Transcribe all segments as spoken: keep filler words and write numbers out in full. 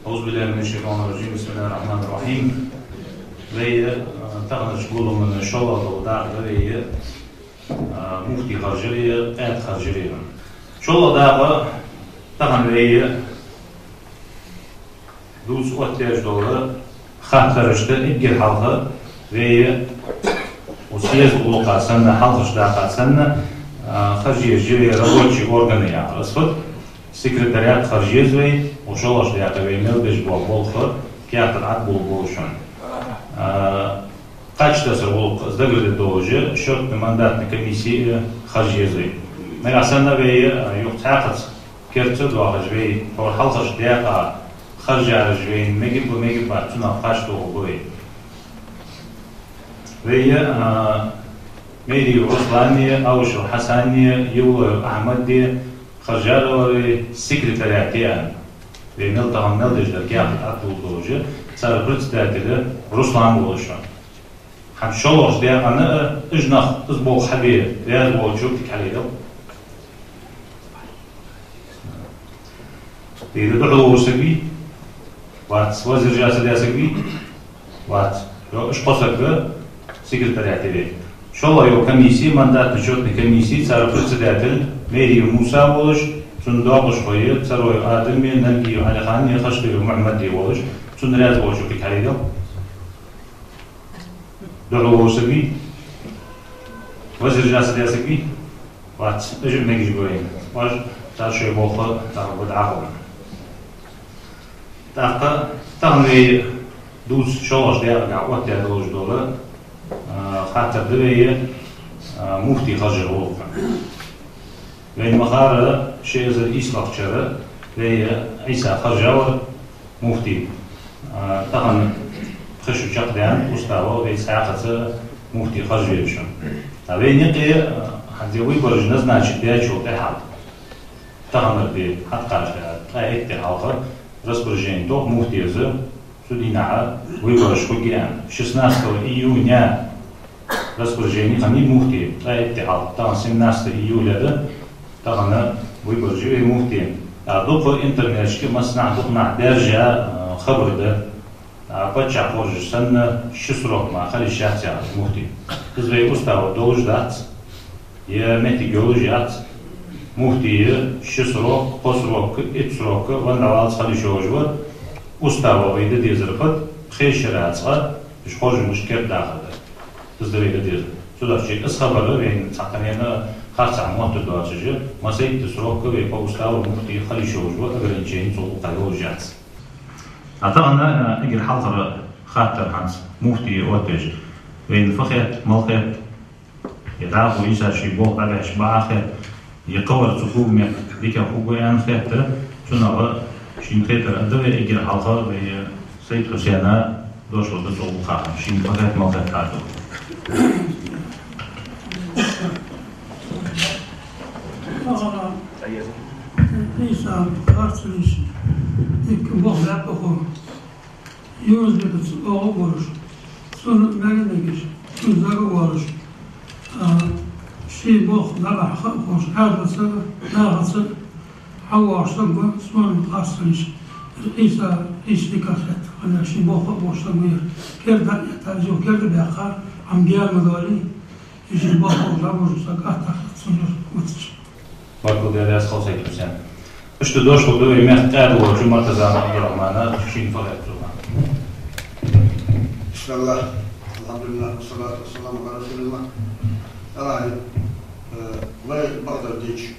أعوذ بالله من الشيطان الرجيم. بسم الله الرحمن الرحيم. Вай, а, таханарча гуллама шоллагӀа дола дакъа да вай, а, муфтий харжари къаьда харжари. ШоллагӀа дакъа тахан вай дувца оттаеш дола хаттарашта эггара хьалха вай, укх съезда гӀулакха санна, хьалхашка дакъа санна, а, харжа еза вай рабочий органы яхар. Аз фуд, секретариат харжа еза вай, укх шоллагӀча даькъе вай мел беш бола болх кертера тӀабоалабу шоана. А, кхаччалца гӀулакх аз дагардеш долаш, счётно-мандатный комисси харжа еза вай. Нагахьа санна вай, а, юха цхьаькхаза керда ца доахаш вай, хӀара хьалхарча даькъа харжараш вайна мегаргба, мегаргбац, цунах кхача тохаргба вай. Вай, а, Мериев Руслани, Аушев Хьасани, Евлоев Ахьмади харжар вай секретариате аьнна. Вай мел тахан мел деш дар кертера тӀабоалабу долаш, цар председатель Руслан волаш ва. ХӀанз шоллагӀча даькъана, а, уж нах, из болх хьабе раьза волчо кулг хьалъайдел. Тхьовра духьала вола саг вий? Вац. Воздержаться даь саг вий? Вац. Йо, уж кхо саг секретариате вай. ШоллагӀа йола комисси, мандатно-счётный комисси, цар председатель Мериев Муса волаш, цун доакъашхой Цароев Адам, Нальгиев Ӏалихан, Хашкиев Мухьмад волаш, цунна раьза волчо кулг хьалъайдел. Духьала вола саг вий? Воздержаться даь саг вий? Вац, уж а мегаш ба вайна. Уж цар шоай болх тӀабоалабу дӀахо. ТӀаккха тахан вай дувца шоллагӀча даькъа оттадаь долаш дола, а, хаттар да вай, а, муфтий харжара гӀулакха. Вайна ма харра, ши эзар ийслагӀча шера вай Ӏийса харжавар муфтий. А, тахан пхи шу чакхдаьннад устава, вай цхьаькхаза муфтий харжа везаш ва. А вайна юкъе, а, хӀанз выбораш назначить даьчул тӀехьагӀа, таханарча де хьатӀакхача ткъаь итт ди хьалха распоряжени тоха муфтияза, цу дийнахьа выбораш хургья аьнна. Шестнадцатого июня распоряжени хиннай муфтий, ткъаь итт ди хьалха, тахан семнадцатое июля да, тахан выбораш я вай муфтий. А дукха интернеташка массанахьа дукха нах даьржа, а, хабар да. А, паччахьа хоржаш санна, ши срок мара хила йиш яц яхаш муфтий. Из вай устава долаш дац, е моттиг йолаш яц. Муфтий ши срок, кхо срок, итт срок венна дӀаваллалца хила йиш йолаш ва. Устава вай де дезар фуд, пхе шера цкъа уж хоржамаш кердадахар да. Из да вай де дезар. Цудухьа из хабар вайна цхьаккха наха харцахьа моттаргдоацаш, массайтта срокашка вай по уставу муфтий хила йиш йолаш ва, ограничени цул гӀулакха йолаш яц. А тахан, а, эггара хьалхара хаттар хӀанз муфтийга оттаеш. Вайна фу хет, мала хет, е дӀахо Ӏийса ший болх дӀабеш бакъахьа хет, е кхывар цу хӀамах дика хургва аьнна хет, цунах шийна хетар аргда вай эггара хьалха вай Сайд-Хьусена дош лургда цу гӀулакха. Шийна фу хет, мала хет хаттар. Ӏийса харцлуш, дика болх баьб укхо. Юнус-Бекаца оагӀув а болаш, цунна мел а мегаш, цунна зӀамига а волаш, а, ший болх дӀабахьа ха а ховш, Ӏаьдалца, нахаца хьавоагӀаш саг ва, сона харцлуш. Ӏийса, Ӏийса дика хет, хӀана аьлча ший болх а болаш саг ва ер. Керда а этта, из юха керда а баьккха, Ӏам гена ма доалий. Из ший болх болаш дӀабуж саг атта хет цунна юрта мацаш. Баркал да, раьза хилва, Сайд-Хьусен. Иштта дош лургда вай мехка къаьда волча Муртаза Ӏабдуррахьмана, шийна фу хет цунах. بسم الله، الحمد لله، والصلاة والسلام على رسول الله. АллахӀ, э, вай бакъдар дича,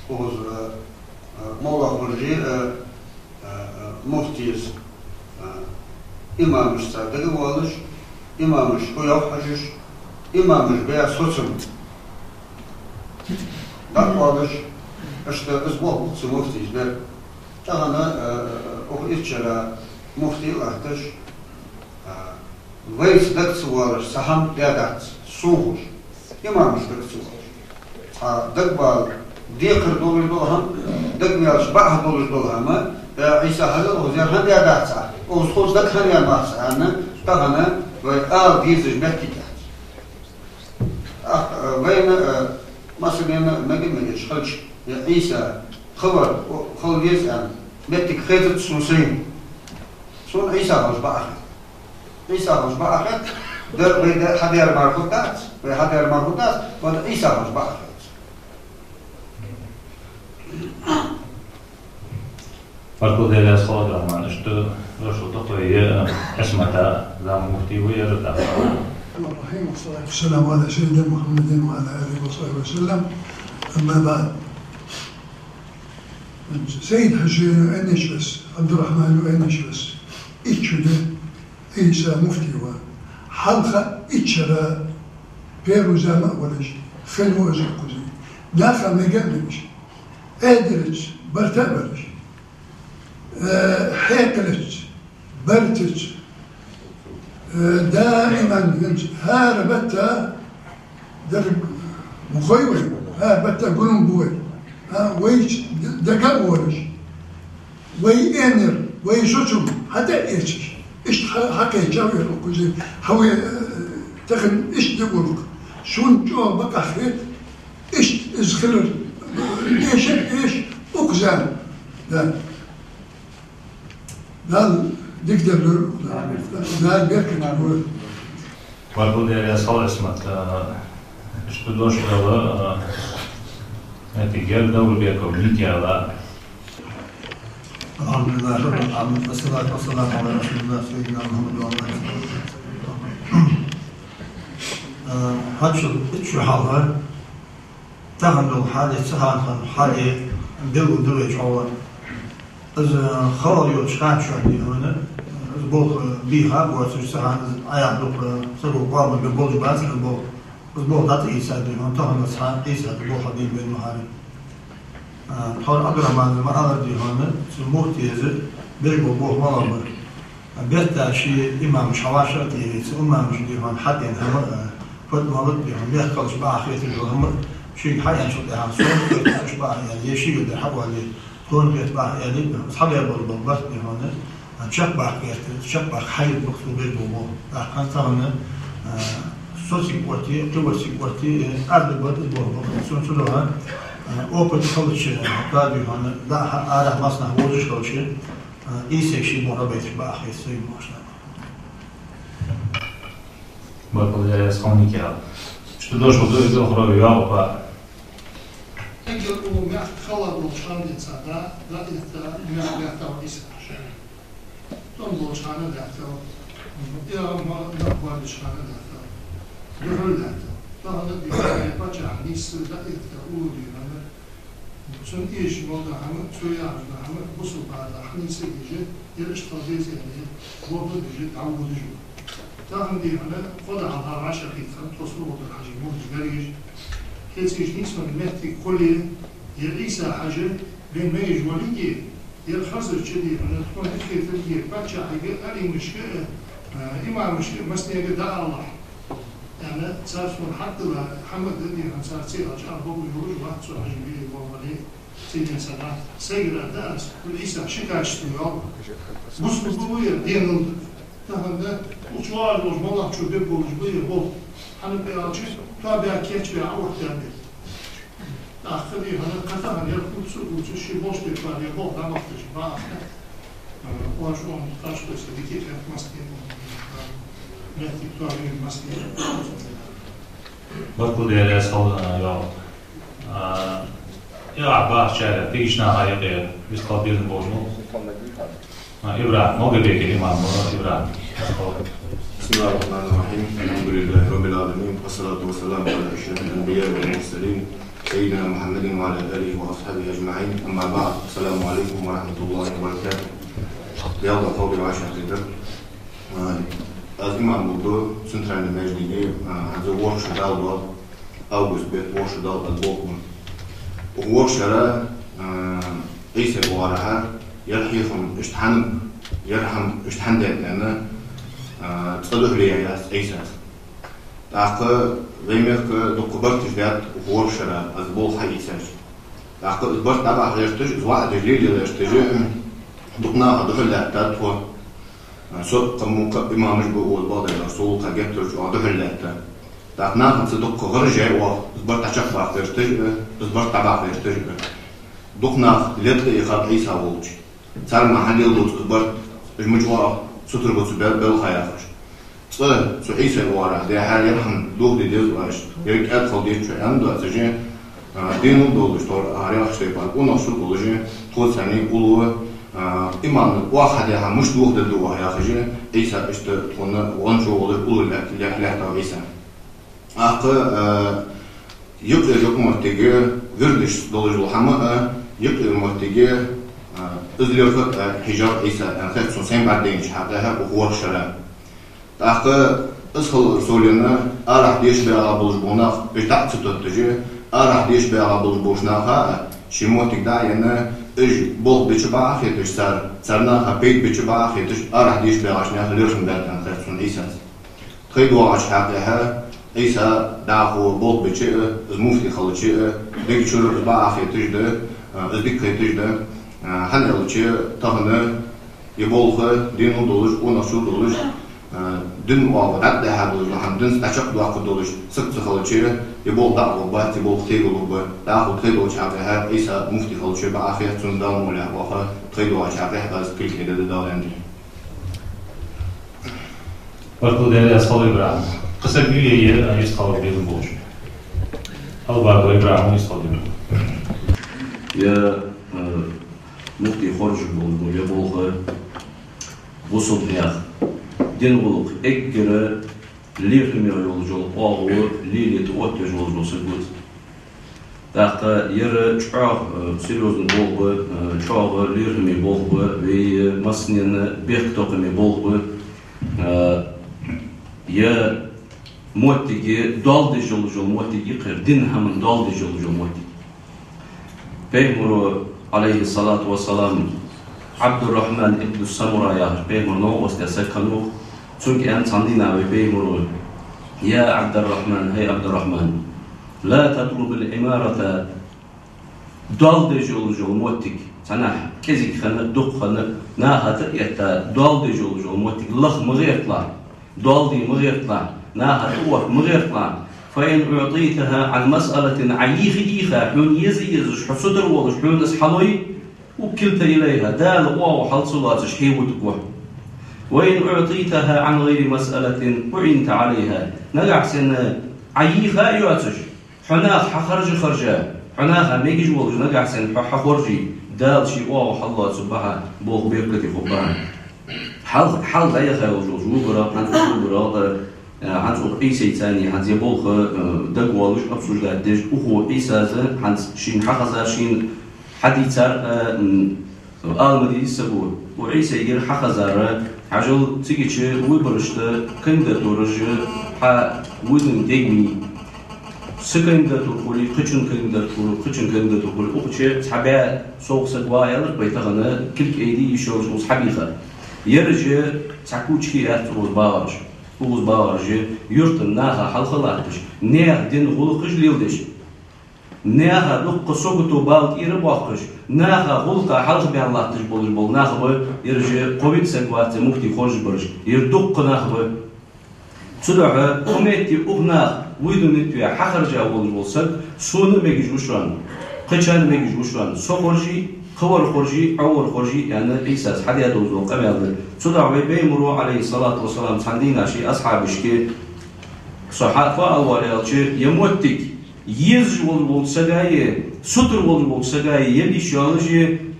укхаза, э, э, моллагӀа хуржий, э, а, а, муфтийс, а, имамашца дагавоалаш, имамаш хӀу йоах хьажаш, имамаш баь соцам дӀакъоалаш, иштта из болх бу цу муфтийс бер. Тахан, а, а, укх итт шера муфтий латташ, а, вайца дага ца воалаш цхьа хӀама даьдац, сона ховш, имамаш дага ца воалаш. Цхьа дагабала, декхар долаш дола хӀама, дагаваьлча бакъахьа долаш дола хӀама, э, Ӏийса, хьажал, укхаза ер хӀама даьдац Ӏа, укхаза хоза дага хӀама яьннавац Ӏа аьнна, тахан вай ала дезаш моттиг яц. ТӀаккха, э, вайна, э, массанена мега-мегаш хилча, э, Ӏийса, хабар, о, хила деза аьнна, моттиг хетац сона сайна. Сона Ӏийса волча бакъахьа хет. Ӏийса волча бакъахьа хет, дар вай да-, хьадер мара хургдац, вай хьадер мара хургдац, вай да Ӏийса волча бакъахьа хет. Баркал да, Ӏабдуррахьман, иштта дош да тхоай ГӀисмата, заман муфти ва ер да. الرحمن الرحيم، والصلاة والسلام على سيدنا محمد وعلى آله وصحبه وسلم. أما بعد. Сайд-Хьусейна аьннача бесса, Ӏабдуррахьмана аьннача бесса, итт шу да Ӏийса муфти ва. Хьалха итт шера первый зама а волаш, хинна ва из укхаза. Наха мегаргдолаш, Ӏаьдалца барт а бараш, э, хьаькъалца, бартаца, э, даиман хӀанз хӀара бетта деррига ма хой вай, хӀара бетта гулам бу вай. А, вайца д-, дага а волаш. Вай аьннар, вай соцам хьатӀаэцаш. Иштта хьа-, хьакхаьчав ер укхаза. Хьа вай, э, тахан иштта да гӀулакх. Сона чӀоагӀа бакъахьа хет, иштта из хилар. Эшар эш укх заман. Да. Дала дика дер лойла. Дала беркате лойла. Баркал да, Ӏабдуррахьман, а, иштта дош да, а, это Герда Урбеков, Митяла. الحمد لله رب العالمين، والصلاة والسلام على رسول الله سيدنا محمد وعلى آله وصحبه. А, хьачул итт шу хьалха тахан дола хьал, цу хана хинна хьал белгалдергда вай чӀоагӀа. Из хала йолча хана чухь, дий хьона, из болх бийха а боацаш, цу хана из Ӏаякх дукха саго кхоабаш болаш бац из болх. Из болх дӀатӀаийцад, дий хьона, тахан цхьа Ӏийса тӀа болх хьадийца бен ма хьарий. А, тхьовра Ӏабдуррахьмана ма аллара, дий хьона, цу муфтийс беш бола болх малагӀа бар. Бетта ший имамаш хьавӀашагӀтехе, цу имамаша, дий хьона, хьадена хӀама, а, фатвалат, дий хьона, мехкарча бакъахьа хеташ дола хӀама, шийга хьаенначул тӀехьагӀа сона хеташ бакъахьа аьле, е шийга дар хьаоале, тхона хет бакъахьа аьле, цхьабаь бола барт, дий хьона, а, чакхбаккха гӀерта, чакхбаккха хьайра бакъахьа беш бола болх. ТӀаккха тахан, а, соций кӀорте, кхыварций кӀорте, э, аз бе бар из болх бакъахьа. Сона цудухьа, а, опыт хилча, да, дий хьона, да, хьа-, арахьа массанахьа вовзаш хилча, а, Ӏийсайга ший болх дӀабайташ бакъахьа хет сай, машаллахӀ. Баркал да, Ӏабдуррахьман. Иштта дош да из Хурой Якъуба. Эггара уллув мехка хала долча хана денз да, да, это мехка лаьттав Ӏийса. ТӀом болча хана лаьттав, э, ма-, нах боадача хана лаьттав, духьал лаьттав. Тахан а, дий хьона, паччахьа нийсса да, это уллув, дий хьона. Цун эшаш бола хӀама, цо яхаш дола хӀама бусалба наха хьанийсъе деза, ер иштта хила деза аьнна, болх бе беза, дӀаводаш ва. Тахан, дий хьона, кхо ди хьалха вӀашагӀкхийтта хана тхо Сурхо-Дора-Хьажий мурдаш гаргаш, кхы цхьа нийсвенна моттиг хуле, ер Ӏийса-Хьажа бен мегаш валиге, ер хазарча, дий хьона, тхона дика хеталге, паччахьага, аимашка, э, имамашка, массанега дӀаалалахь. Аьнна, цар сона хьатӀадилла хӀама да, дий хьона, цар ца аьлча, а, бокъо йолаш вац цу Хьажий бийри болх бе, цу ден сага. Сайгара да аз, хӀаьта Ӏийса ши качество йола. Бусалба ва ер, денал да. Тахан да, укх чу воагӀаш волча моллагӀчо бергболаш ба ер болх. ХӀана аьлча, тоабаь, кийчбаь, Ӏооттабаь. ТӀаккха, дий хьона, кхы тахан ер хӀанз цу, цу ши болх тӀа тоабаь, болх дӀабахийташ бакъахьа. Оаш он кхаш тӀа са дикий хет массане, метти тоабаь массане. Баркал да, Ӏабдуррахьман, йоах. А, я бахачара, тегишна хьаякъе, вистхал бирна болча мол. А, ИбрахӀим, Малгобека имам, ИбрахӀим. بسم الله الرحمن الرحيم. الحمد لله رب العالمين. والصلاة والسلام على أشرف الأنبياء والمرسلين. سيدنا محمد وعلى آله وأصحابه أجمعين. أما بعد. السلام عليكم ورحمة الله وبركاته. Даьла дуьхьа, хьоме вӀашагӀкхетар. А, аз имам болаш ва центральни маьждиге, а, хӀанз ворхӀ шу даьлча, август бетта ворхӀ шу даьлча аз болх бу. Укх ворхӀ шера, а, Ӏийсай оагӀорахьа, ер хьехам иштта хӀана, ер хӀама иштта хӀана даьд аьнна, а, цкъа духьале яьй аз Ӏийсас. ТӀаккха вай мехка дуккха барташ даьд укх ворхӀ шера аз болх хьаийцача. ТӀаккха из барт дӀабаха гӀерташ, из ваӀда лелае гӀерташ, дукха наха духьал лаьттад тхо. Со а, кхы мо кхы а имамаш ба, оаз бакъдар, со вулкха геттара чӀоагӀа духьал лаьтта. ТӀаккха нахаца дуккха гӀараш яьй оаха, из барт дӀачакхбаккха гӀерташ, из барт дӀабаха гӀерташ. Дукха нах летта а ихаб Ӏийса волча. Цар ма хьадел доц из барт. Уж мича оагӀа сутара ба цу бел-, белха яхаш. Цкъа цу Ӏийсай оагӀорахьа дехьа ер хӀама дохаде деза оаш, ер кӀаьда хила деза шо аьнна доацаш, а, денал долаш, тхо а рехаш тайпара къонахчал долаш, тхоца цхьана уллув, а, иман оаха хьадехьа мишта дохаде деза оаха яхаш, Ӏийса иштта тхона гӀончо волаш уллув лаьт-, лаьт-, лаьттав Ӏийса. ТӀаккха, а, юкъера-юкъера моттиге вирдаш долаш дола хӀама а, юкъера моттиге, а, из лерхӀа а хьежав Ӏийса, аьнна хет сона сайна бӀаргадайнача хьакъехьа укх ворхӀ шера. ТӀаккха из хилар совлена, арахьа деша багӀа болаш бола нах, уж дӀа а ца тотташ, арахьа деша багӀа болаш болча наха а ший моттиг дӀа а енна, уж болх бича бакъахьа хеташ цар, цар наха пайда бича бакъахьа хеташ, арахьа деша багӀача наха лерхӀам баьб, аьнна хет сона Ӏийсас. Тхоай доагӀача хьакъехьа Ӏийса дӀахо болх бича а, из муфти хилча а, дег чура из бакъахьа хеташ да, а, из дика хеташ да, а, хӀана аьлча тахан ер болх денал долаш, къонахчал долаш, а, дина оагӀув дӀатӀадахьа долаш, хӀама динца дӀачакхдоаккхаргдолаш саг ца хилча, ер болх дӀа а лургбац, ер болх кхы а лургба, дӀахо тхоай долча хьакъехьа Ӏийса муфти хилча бакъахьа хет сона, Дала мукъ лахь, оаха тхоай доагӀача хьакъехьа аз кулг хьедаь да, Дала аьнна. Баркал, Даьла раьза хилва, ИбрахӀим. Кхы саг вий е, а, йистхила безам болаш? Албаков ИбрахӀим йистхила безам. Ер, э, муфти хоржаргболаш бола ер болх бусалба наьха дина гӀулакх эггара лерхӀаме йолаш йола оагӀув лелае тӀаоттаеш волаш вола саг ва из. ТӀаккха ер чӀоагӀа, э, серьёзни болх ба, э, чӀоагӀа лерхӀаме болх ба, вай, э, массанена бехктокхаме болх ба. Э, ер моттиг доал деш йолаш йола моттиг я-кх ер, дина хӀаман доал деш йолаш йола моттиг. Пайхамаро, Ӏалайхи ссалату вассалам, Ӏабдуррахьман ибн Самура яхаш пайхамара новкъост саг хиннав, цунга аьннад цхьан дийнахьа вай пайхамаро: «يا عبد الرحمن, хӀай Ӏабдуррахьман, لا تطلب الإمارة, доал деш йолаш йола моттиг, цхьаннахьа кӀезига хинна, дукха хинна, наха тӀаэтта, доал деш йолаш йола моттиг лаха ма гӀерталахь, доал де ма гӀерталахь, наха тӀаотта ма гӀерталахь. فإن أعطيتها عن مسألة, Ӏа йийха-йийха, хьона еза-езаш, хьо сутара волаш, хьона из хьалой, وكلت إليها, Дала оагӀув хьал ца лоацаш хьевутаргва хьо. وإن أعطيتها عن غير مسألة أعنت عليها, нагахьа санна Ӏа йийха а йоацаш, хьо наха хьахаржа-харжа, хьо наха мегаш волаш нагахьа санна хьо хьахорже, Дала ший оагӀув хьаллоацаргба хьа, болх беркате хургба хьа». Хьалха, хьалха дӀаяхай волаш волча выборах, хӀанз укх выборах, э, хӀанз укх Ӏийсайцани, хӀанз ер болх, э, дагавоалаш, обсуждать деш, укхо Ӏийсас хӀанз шийна хьахезар, шийна хьадийцар, э, м, ала ма дий из саго. Укх Ӏийсайгара хьахезар, хьажал, цигача выборашта кандидатураш хьа выдвинуть дергда. Са кандидатура хуле, кхычун кандидатура, кхычун кандидатура хуле, укхаза цхьа бӀаь совгӀа саг ва аьлар, вай тахан кулг айде йиш йолаш укхаза хьабийхар. Ераш цхьа кучка яц укхаза багӀараш. Укхаза багӀараш юртара наха хьалха латташ, наьха дина гӀулакхаш леладеш, наха дукха сагото бала тӀера боаккхаш, наха гӀулакха хьалхабаьнна латташ болаш бола нах ба ераш, кхо-виъ саг вац ер муфти хоржаш бараш, ер дукха нах ба. Цудухьа укх метте укх наха выдвинуть ве, хьахаржа волаш вола саг сона а мегаш ва шоана, кхычарна а мегаш ва шоана, со хоржий, кхывар хоржий, Ӏовар хоржий, аьнна, Ӏийсас хьадаь долаш дола къамаьл да. Цудухьа вай пайхамаро, Ӏалайхи ссалату вассалам, цхьан дийнахьа ший асхьабашка: «Со хьа фу оал вар?» — аьлча, ер моттиг езаш волаш волча сага е, сутара волаш волча сага е яла йиш йолаш,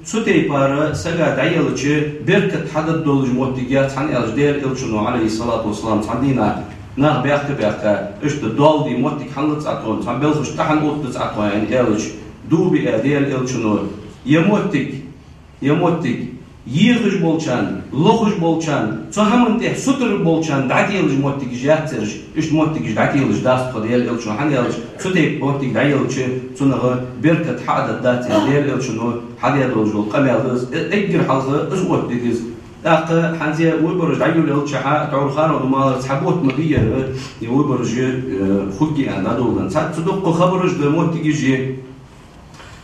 цу тайпара сага дӀаелча, беркат хьадаргдолаш моттиг яц, хӀана аьлча Даьла Элчано, Ӏалайхи ссалату вассалам, цхьан дийнахьа нах баьхка-баьхка, иштта доал де моттиг хӀана лац Ӏа тхона, цхьан белхаш тӀа хӀана оттадац Ӏа тхона, аьнна, аьлча, дув биа Даьла Элчано: «Ер моттиг, ер моттиг ехаш болчарна, лохаш болчарна, цу хӀаман тӀа сутара болчарна дӀателаш моттигаш яц ераш, иштта моттигаш дӀателаш дац тхо», — Даьла Элчано, хӀана аьлча, цу тайпа моттиг дӀаелча, цунах беркат хьадаргдац, аьнна, Даьла Элчано хьадаь долаш дола къамаьл да из, э, эггара хьалха из оттаде деза. ТӀаккха хӀанз ер выбораш дӀайолаялча хьа, тхьовра хӀара ду малар цхьа бутт ма дий ер, ер выбораш, э, хургья аьнна дӀадоладенна. Цхьацца дукха хабараш да, моттигаш я.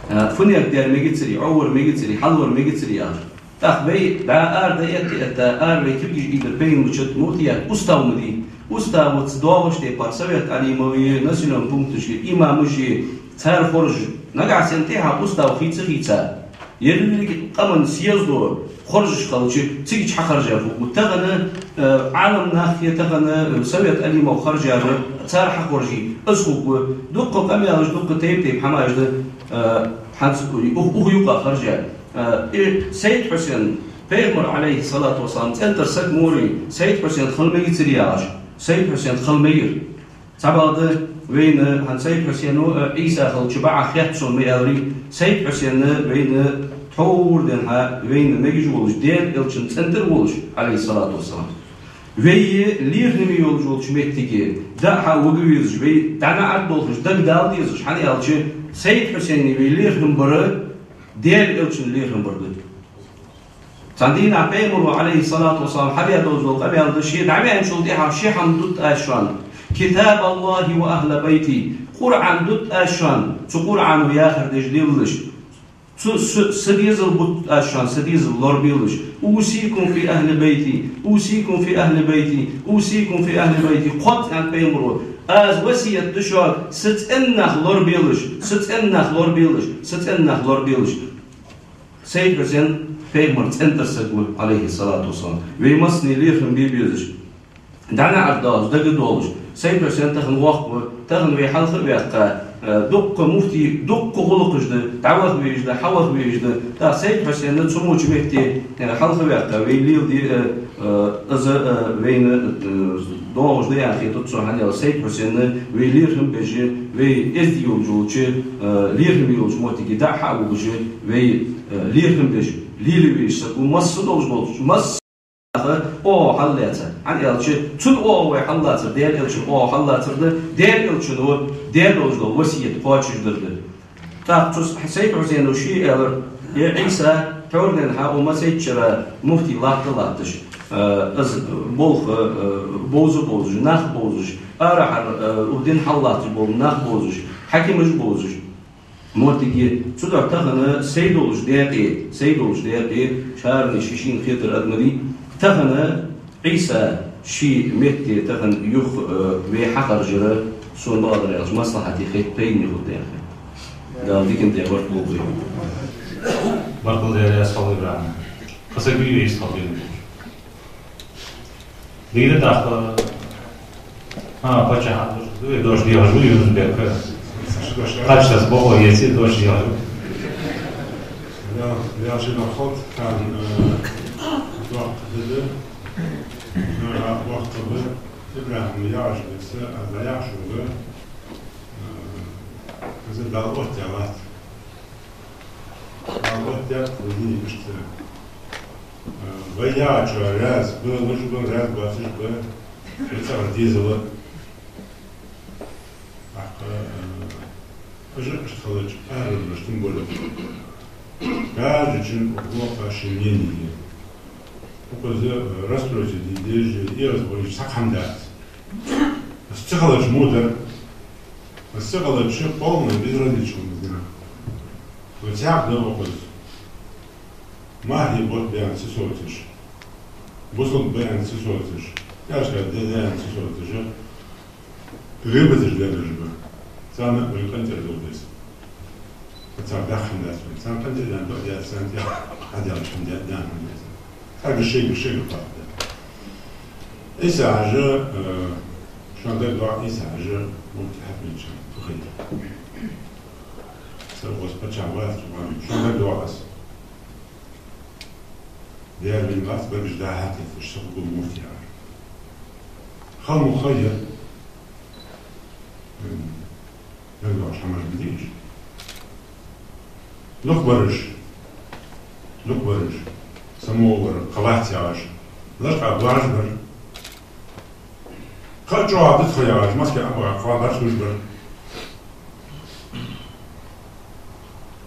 А, фуннагӀа дар мегацарий, Ӏовар мегацарий, хьалвар мегацарий яхаш. ТӀаккха вай дӀа ара дӀаэтта-этта, ара вай кулгаш ийдар пайхамарча муфтият устав ма дий. Уставаца доагӀаш тайпара Совет Ӏалимий населённый пункташка имамаш а, цар хоржаш, нагахьа санна тӀехьа устав хийца-хийца, Еррига къаман съездо хоржаш хилча, цига чу хьахержар хургва. Тахан, э, Ӏалам нах е тахан, э, Совет Алимов хержар, цар хьахоржий, из хургва. Дуккха къамаьлаш, дуккха тайп-тайпара хӀамаш да, э, хӀанз ух-, ух юкъа хержар. Э, и Сайд-Хьусен, Пайхамара, Ӏалайхи ссалату вассалам, цӀен тӀара саг ма вий, Сайд-Хьусен хила мегацар яхаш, Сайд-Хьусен хила мегар. Цхьабакъда вайна, хӀанз Сайд-Хьусено, э, Ӏийса хилча бакъахьа хет сона ма аьларий, Сайд-Хьусен вайна тхьовра денз хьа вайна мегаш волаш, Даьла Элчан цӀен тӀара волаш, Ӏалайхи ссалату вассалам. Вай лерхӀаме йолаш йолча моттиге дӀа а хьа вига везаш, вай дӀа наӀарга долхаш, дагадала дезаш, хӀана аьлча Сайд-Хьусене вай лерхӀам бар Даьла Элчан лерхӀам бар да. Цхьан дийнахьа Пайхамаро, Ӏалайхи ссалату вассалам, хьабаь долаш дола къамаьл да, ше дӀаваьнначул тӀехьагӀа ши хӀама дут аз шоана: كتاب الله وأهل بيتي. Къуръан дут аз шоана, цу Къуръано яхар деш лелаш. Цу с-, са дезал бут аз шоана, са дезал лорабелаш. أوصيكم في أهل بيتي، أوصيكم في أهل بيتي، أوصيكم في أهل بيتي. Кхозза аьннад Пайхамаро: аз васкет ду шуга, са цӀен нах лорабелаш, са цӀен нах лорабелаш, са цӀен нах лорабелаш. Сайд-Хьусен Пайхамара цӀен тӀара саг ва, Ӏалайхи ссалату вассалам. Вай массане лерхӀам бе безаш, дӀа наӀарга долаш, дагадолаш. Сайд-Хьусен тахан воккха ва, тахан вай хьалха а ваьккха, э, дуккха муфтий, дуккха гӀулакхаш да, дӀаваха везаш да, хьаваха везаш да. ТӀаккха Сайд-Хьусен цу моча метте, э, хьалха а ваьккха, вай леладе, э, э, из, э, вайна, э, доагӀаш да аьнна хетац сона, хӀана аьлча Сайд-Хьусен вай лерхӀам беш, вай эздий йолаш йолча, э, лерхӀаме йолча моттиге дӀа а хьа а вугаш, вай, э, лерхӀам беш, лелавеш саг ва, масса долаш долча, масса наха оагӀув хьаллаьцар. ХӀана аьлча цун оагӀув вай хьаллацар, Даьла Элчан оагӀув хьаллацар да, Даьла Элчано даь долаш дола васкет кхоачашдар да. ТӀаккха цу Сайд-Хьусено ше аьлар: «Е Ӏийса, тхьовра денз хьа укх массайччара муфтий латта латташ, э, из болх, э, бовза бовзаш, нах бовзаш, арахьара, э, укх дина хьаллатташ бола нах бовзаш, хьакимаш бовзаш». Моттиге, цудухьа тахан сай долча даькъе, сай долча даькъе, шарни ший-шийна хетар адамий, тахан Ӏийса ший метте тахан юха, э, вай хьахержар, сона бакъдар аьлча, маслахьате хет, пайдане хургда аьнна хет. Дала дикан тӀа барт болба вай. Баркал да, Ясхал ИбрахӀим. Кхы саг вий вай, Ясхал ИбрахӀим? Дийна даха. А, паччахь, ду, дождь дехаш ва, Юнус-Бек. Кхаччалца бохо еци, дождь дехаш ва. Я, я ши нахот, кан, э, дохт деде. Нара бохт бе. ИбрахӀим яхаш беса, а да яхаш бе. Э, из Дала оттаяь латт. Дала оттадаьд вай дин иштта. Э, вай яхачоа раьза ба, луш ба, раьза боацаш ба, вай цӀагӀара дезал. ТӀаккха, э, уж иштта хилча, арабаш тем более. Каждый чин укхо ший мнение. Укхаза, э, расстроиться де дезаш, эгӀаз болаш цхьаккха хӀама дац. Из ца хилча мудар, из ца хилча полное безразличие ма дий. Но цхьаькха да укхаза. Мархий бутт ба аьнна ца соцаш, бусалба ба аьнна ца соцаш, кӀаьршка да аьнна ца соцаш, гӀийбаташ деш ба. Царна вай къинтӀера дулл деза. Цар даха хӀама дац вай. Царна къинтӀера даьнна дукха дац, царна тӀехьа хьадаьлча хӀама дац, даьнна хӀама дац. Царга шийга, шийга пхьарт да. Ӏийса-Хьажа, э, шоана дагадоагӀа, Ӏийса-Хьажа муфти хьакимча тухай. Са укхаза паччахь вац, цу хана шоана дагадоагӀа аз. Дера вина вац, багаж дахьа теташ, са хургва муфти яхар. Хала муха яр. ДагадоагӀаш хӀамаш ба дийш. Дукха бараш, дукха бараш, самовар, кхавац яхаш, лачкъа боагӀаш бар. Кхы а чӀоагӀа да тхо яхаш, маски а баха, кхоабаш луш бар.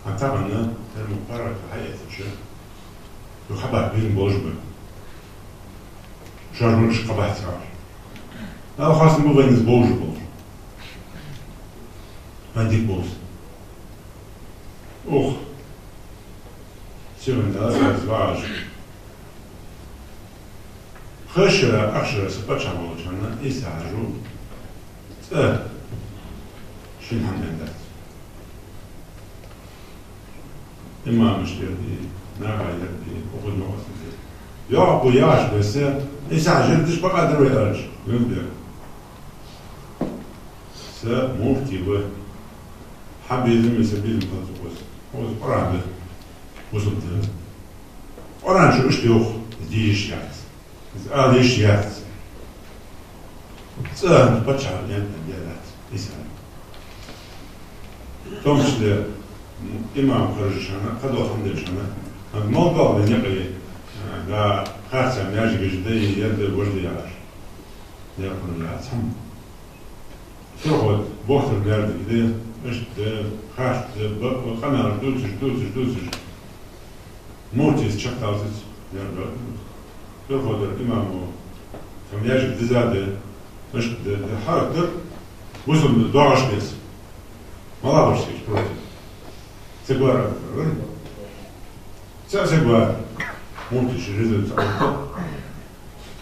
А тахан, тера ма паргӀата хьаэцача, ду хабар бирна болаш ба. Шоаш мургаш кхабац яхаш. Дала хоастам ба вайна из бовзаш болаш. Вайна дика бовз. Ух. Сион Дала сараз вагӀаш. Хашара, ахшара са паччахь волча хана Ӏийса-Хьажо цкъа шин хӀама дац. Имамаш дерди, наха дерди, укхун йоӀ а дерди. Йоах, бу яхаш бесса, Ӏийса-Хьажий деш бакъ дар вай аьлча, юн дер. Са муфти ва. Хьа безам, са безам хилац укхаза. Укхаза Къуръан да. Бусалба дин. Къуръан чу иштта йоах, из де йиш яц. Из ала йиш яц. ЦӀа паччахьа лента де дац, Ӏийса. В том числе, м, имам хержачарна, кхыдола хӀама дечарна, хӀанз мел дола вай никъ, а, да, харцахьа маьждигаш да, е ер да, вож да яхаш. Дерхьа яц хӀама. Переход, бохтар маьждиг да, иштта да, харц да, бакъ, къамаьлаш дувцаш, дувцаш, дувцаш. Муфтийс чакхдаллалца, яр бер. Переход дар имамо, там яжик диза да, иштта да, да, хьарак дар, бусалба доагӀаш деза. Мала ваш сич против. Ца гвара, ца, ца гвара. Муфтий ши реза ца.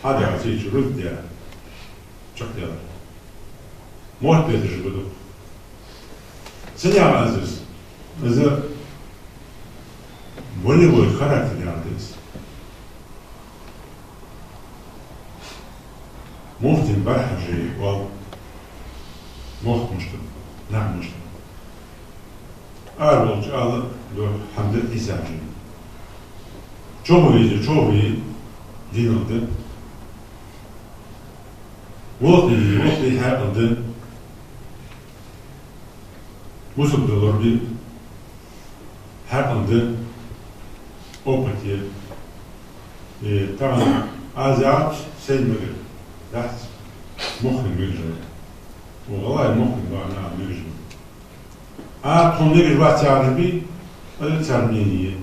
Хьада сич руз дя. Чакхдалар. Мотт безаш ба дукха. Цу яхар аз из, из волевой характер яхар да из. Муфтин бархӀажий вал, мохк муштар, нах муштар. Ара волча ала ду хӀама да Ӏийса-Хьажий. ЧӀоагӀа везе, чӀоагӀа ве динал да. Воккха ве, воккха ве хьаькъал да. Бусалба дин лорабе хьаькъал да, опыт я. Э, тахан аз яхача сайна мегаш дац, мохк мегаш да. Ва гӀалгӀай мохк бахьан мегаш да. А тхона мегаш вац яхаш бий, а цар мнение,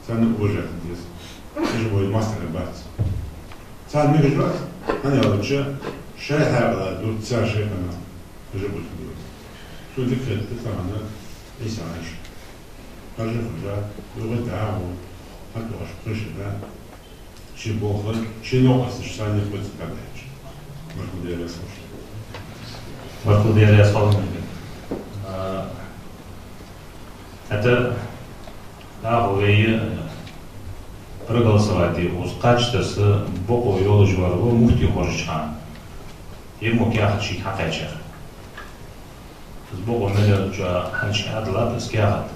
царна уважать деза. Уж вай масала бац. Царна мегаш вац, хӀана аьлча шоай хьаькъал дувц цар шоай къамаьл. Уж бутт бу. Цу дика хетта тахан Ӏийса-Хьажий. Хьажа, хьажа, юха дагӀа, хьатӀахьош кхыша да. Ши болх, ши новкъосташ санна кхоач кабаьча. Баркал дер раьза хилва. Баркал дер раьза хилва. А, это, да, вай, э, проголосовать де, уж кхачтаса бокъо йолаш вар ва муфти хоржача хана. Е мо каьхат шийга хьакхаьчар. Из бокъо мел йолча хьанча хьадалат из каьхат.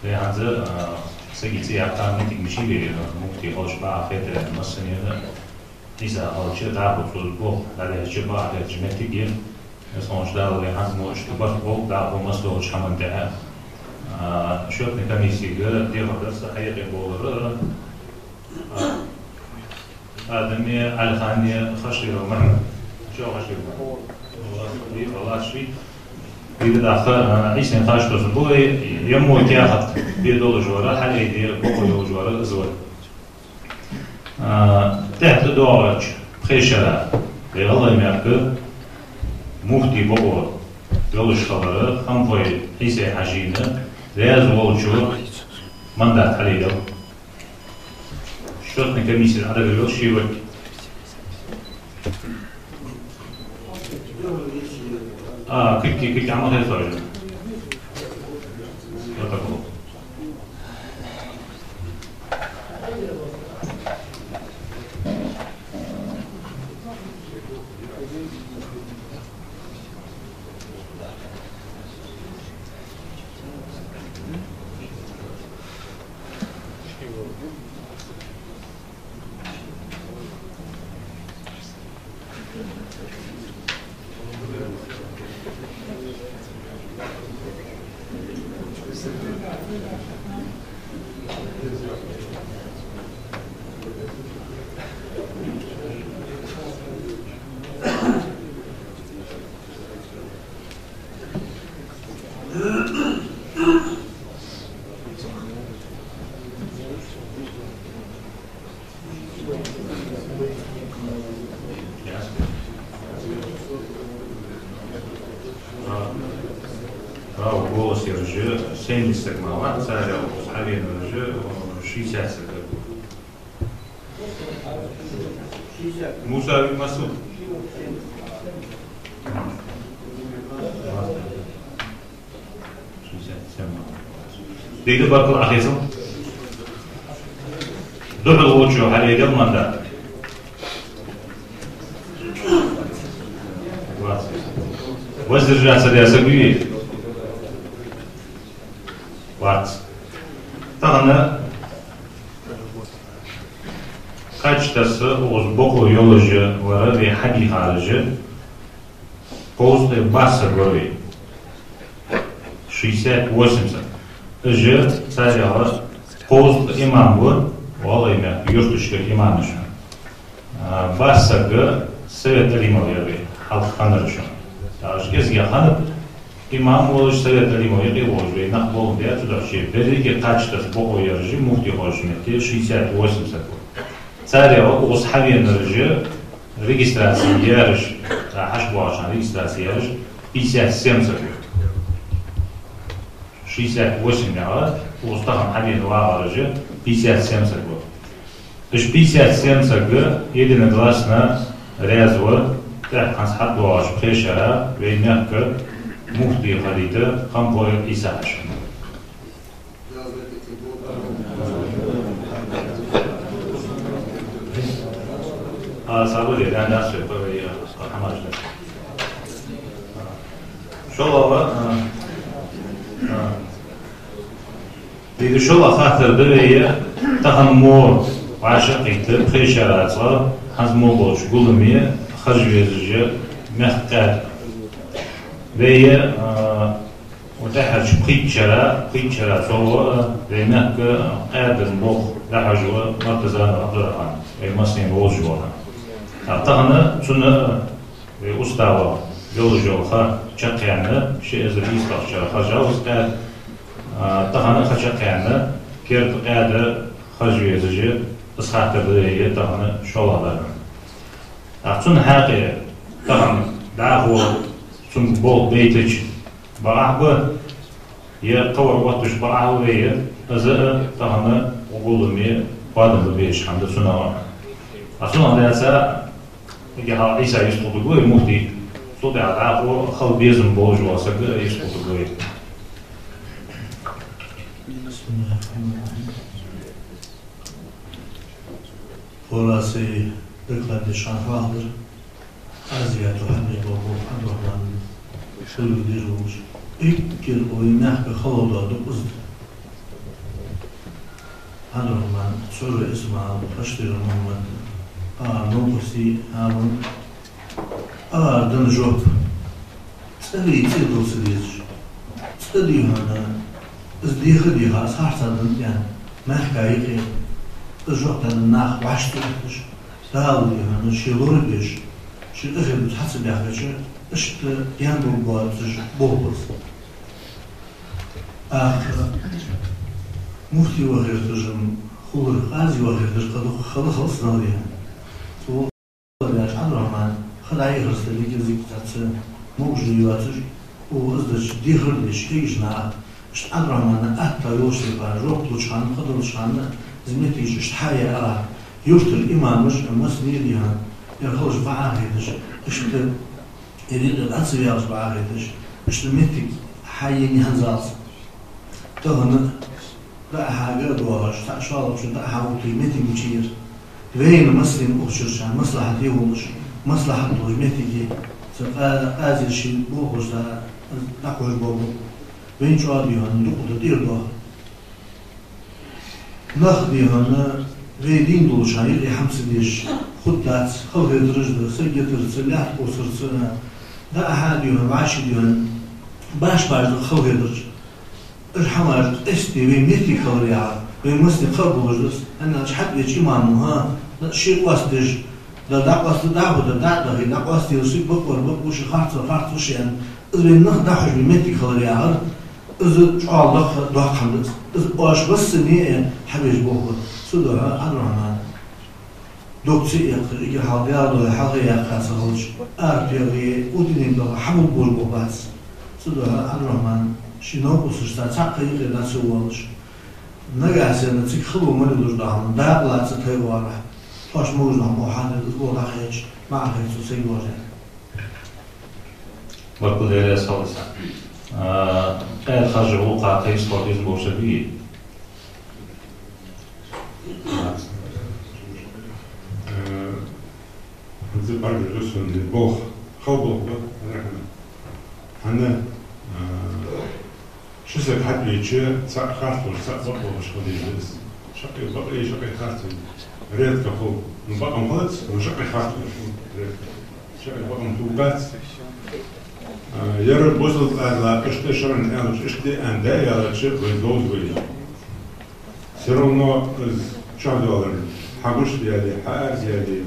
Вай хӀанз, а, сага цӀи яккха моттиг мичай вай, муфти хилча бакъахьа хетар, массанена Ӏийса хилча, дӀахо цо из болх дӀадехача бакъахьа хетача моттиге, из хӀанз Дала вай хӀанз мо иштта барт болба, дӀахо масса долча хӀаман тӀехьа. А, счётни комиссега дехар дар са хьаькъе болар, а, Адаме, Ӏалихане, Хаширов Махьмад. Чо Хаширов Махьмад? Валлахьи, валлахьи. Бига даха, а, Ӏийсен хаш тосу бу, е мо каьхат бе долаш вар, хьалъайде бокъо йолаш вар из вар. А, тӀехьа доагӀача пхе шера, вай ГӀалгӀай мехка муфти бокъо йолаш хилар, Хамхой Ӏийсай-Хьажийна раьза волча мандат хьалъайдаьд. Счётни комиссега Ӏодогаделаш ши варг. А, кулги, кулги Ӏомахе тоже. Вот так вот. Право голоса ераш семьдесят саг мара вац, царех хьавенараш шестьдесят саг. Мусави Масуд. Шестьдесят семь мара. Дийда баркал, Ӏахезал. Духьал волчо хьалъайдел манда. Воздержаться даь саг вий? Вац. Тахан кхаччалца укхаза бокъо йолаш вар вай хьабийхараш, кхузткъеи бархӀ саг вар вай. Шестьдесят восемь саг. Уж царех кхузткъа имам ва, гӀалгӀай мехка юрташкара имамаш. А, бархӀ саг Совет Алимов яр вай, хьалха хиннараш. Уж кӀезигагӀа хиннаб, имам волаш, Совет Алимов юкъе волаш вай нах болх баьб, цудухьа берригаш кхаччалца бокъо яраш муфтий хозача метте шестьдесят восемь саг ва. Царех укхаза хьавенараш, регистраци яьраш, цхьа хьаш боагӀача хана регистраци яьраш, пятьдесят семь саг ва. Шестьдесят восемь яхар, укхаза тахан хьавена вагӀараш пятьдесят семь саг ва. Уж пятьдесят семь саг единогласно раьза ва тӀехьа хӀанз хьатӀадоагӀача пхе шера вай мехка муфтий хилийта Хампорев Ӏийса-хьажа. А, сабур де, дан дац вай, кхы вай, а, хӀамаш да. ШоллагӀа, а, а, дийда, шоллагӀа хаттар да вай, тахан мо вӀашагӀкхийтта пхе шера цкъа, хӀанз мо болча гулламе харжа везаш мехка къаьда. Вай, а, укх тӀеххьарча пхийтта шера, пхийтта шера цо ва вай мехка къаьдарча болх дӀахьош ва Муртазанов Ӏабдуррахьман, вай массанена вовзаш вола. А, тахан цунна вай уставах йолаш йола ха чакхъяьнна, ши эзар ийслагӀча шера харжав из къаьда, а, тахан ха чакхъяьнна, керда къаьда харжа везаш, из хаттар да вай тахан шоллагӀа дар. А цунна хьакъехьа тахан дӀахо цунга болх байтача бакъахьа ба, е кхывар отташ бакъахьа ва вай, из а тахан гулламе кхоадам ба безаш хӀама да цунах. А цунах лаьца, укхаза хьалха Ӏийса йистхургва вай муфтий, цул тӀехьагӀа дӀахо хила безам болаш вола саг йистхургва вай. Хьалха сай доклад деш хьалха хьоахадир Азият Мухьаммад боху Ӏабдуррахьман, шуьлга дийр волаш. Эггара вай мехка хала дола дукъ из да. Ӏабдуррахьман, Цура Исмаил, Хаштира Мухьаммад, а, Новкъоси Хьарун, а, дан жоп. ЦӀа вий, цӀе дол ца дезаш. ЦӀа дий хьона, из дехар дийха, из харцахьа дан тӀен, мехка юкъе, из жоп денна нах вӀашагӀтехаш, Дала дий хьона, ший лорабеш, ший къахетамца хьа ца баьхкача, иштта гаьна болх боацаш болх ба из. Аха, муфтий ваха гӀерташ хулар, къази ваха гӀерташ кхы дукха хала хала санна дий хьона. Цо Ӏабдуррахьман, ха дӀаихарца дика зикатаца, мугӀжи йоацаш, укхаза деш, дехар деш, кегийча наха, иштта Ӏабдуррахьмана атта йолча тайпара жоп луча хана, кхы долча хана, из моттиг иштта хьаяь а, юртара имамаш а, массане а дий хьона, ер халаш бакъахьа хеташ, иштта ер юкъе дӀа ца ваьлча бакъахьа хеташ, иштта моттиг хьаеннай хӀанзалца. Тахан а дӀа-хьа а доахаш, цхьа шоллагӀчун дӀа-хьа увттий моттиг мича яр. Вайна массанена укх чура маслахьате волаш, маслахьат долаш моттиге, цу къа-, къази ший болхлоша дӀакхоачаш болх ба. Вайна чӀоагӀа дий хьона дукха да тӀера доаха. Нах дий хьона, вай дийна долча хана юкъе хӀама ца деш, хургдац, халахетараш да, саг йитарца, лаьтта къувсарца, дӀа-хьа дий хьона, вӀаши дий хьона, баш-баш да халахетараш. Уж хӀамаш къаьстта вай моттиг хилар яхар, вай массане кхаъ болаш да из, хӀана аьлча хьатӀавеча имамо, хӀа, ший къоастадеш, да дӀакъоастаде, дӀахо да дӀа а дахе, дӀакъоастаделаш цига бакъвар бакъ ва, ший харцвар харц ва ший аьнна, из вай нах дӀахьош вай моттиг хилар яхар, из чӀоагӀа доккха, доккха хӀама да из. Из оаш массане а хьабеш болх ба. Цудухьа, Ӏабдуррахьман, дог ца эккха, эггара хьалха Дала духьа хьалхе яьккха ца хилча, арапегӀа, удинин баха хьабулбур бохабац. Цудухьа Ӏабдуррахьман ший новкъосташца цхьаккха юкъе дӀа ца воалаш, нагахьа санна цига хало мел йолаш дола хӀама дакъа лаца тайварахь, тхоаш могаш дола хӀама оаха хьадергда, из болх дӀахаьча, маӀа хетар цо саг вожа. Баркал дерригаш халкъаца. А, къаьра хержа гӀулакха кхайса хила дезаш бола саг вий? А, хӀанз бӀаргадайра сона из болх, хала болх ба, хӀана? ХӀана, а, ши саг хьатӀавеча, цаӀ харц волаш, цаӀ бакъ волаш хила дезаш да из. Шаккхе бакъ, шаккхе харц. Редко хул. Ну, бакъ-м хилац, но шаккхе харц волаш хул. Редко. Шаккхе бакъ-м хулаш бац. А, ер бусалба къаьрала иштта шоана аьлча, иштта аьнна да аьлча, вай довза вай. Всё равно из чӀоагӀа доаллар, хьагуш дале, хьаарза дале,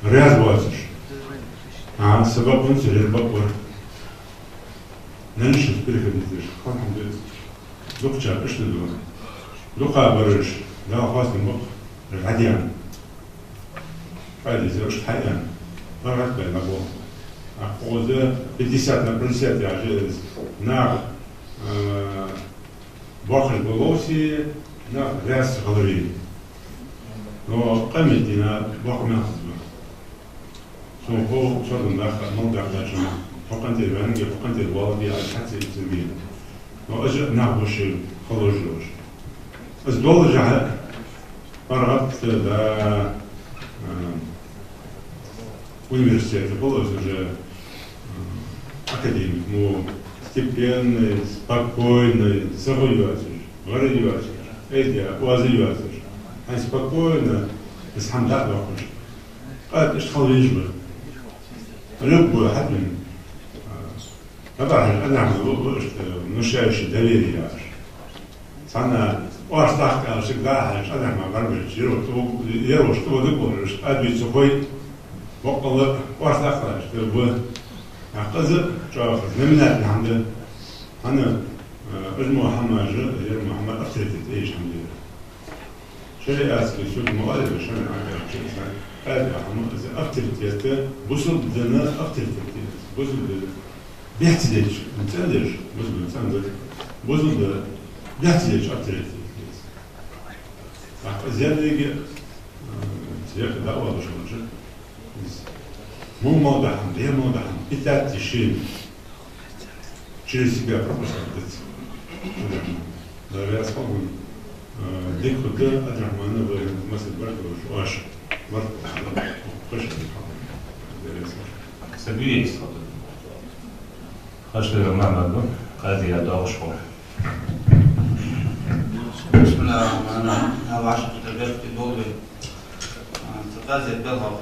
раьза воацаш. А, сабаб хӀанз цу хӀара бакъ вар. Нанашта переходить деш, алхьамдулиллахӀ. Дукхача иштта да. Дукха бараш, Дала хоастам ба-кх, уж хьадена. Пайда из, уж хьаяьнна. ПаргӀата баьнна болх. А кхуза пятьдесят на пятьдесят яхаш я из. Нах, а, боккхагӀа бале а, нах раьза хиларе. Но къамаьл дина боккха мел хаза ба. Сона хов, сордам баьккха, мел баьккхача, хьо къинтӀера ваьннав, хьо къинтӀера воаллар аьнна, хьаца ийцар бе. Но уж нах ба шоай хало йолаш. Из долаш хьа, паргӀата да, а, университете хул из уже, а, академик, ну, степенный, спокойный, сагӀа йоацаш, гӀара йоацаш, айда, оаз йоацаш. Хьай спокойно, из хӀама дӀа а доаккхаш. Къаьстта иштта хила везаш ба. Любой хьатӀавена. А, тӀабахьаш адамаш ва, ва иштта внушающий доверие яхаш. Цхьанне орц даккха аьлча, дӀахьежача, адамаш бӀаргабайча, ер ва тӀо-, ер ва тӀо дагаволаш, адвица хой, боккъала орц даккха аьлча, тӀа ва. ТӀаккха из чӀоагӀа знаменательный хӀама да. ХӀана, а, уж мо хӀамаш, ер мо хӀама авторитет эш хӀама да. Шариатский суд мо аллара, шариат аьлча, аьлча хӀама, из авторитет, бусалба дина авторитет, бусалба дина бехк ца деча, цӀена деш, бусалба дина цӀена деш, бусалба дина бехк ца деча авторитет. ТӀаккха из еррига, э, цех даъват деш хилча, из мел мел да хӀама, мел мел да хӀама, питать тишины. Через себя пропускать дац. Дала раьза хилва хьона. Э, дика хургда, Ӏабдрахьман, вай масал бар долаш оаш. Март, кхош, Дала раьза хилва. Сабиевс. Хашли Роман Абу, къаьза доагӀаш хул. بسم الله الرحمن الرحيم. Ӏа вӀашагӀкхетар беркате долда вай. А, цу къаьза белхал.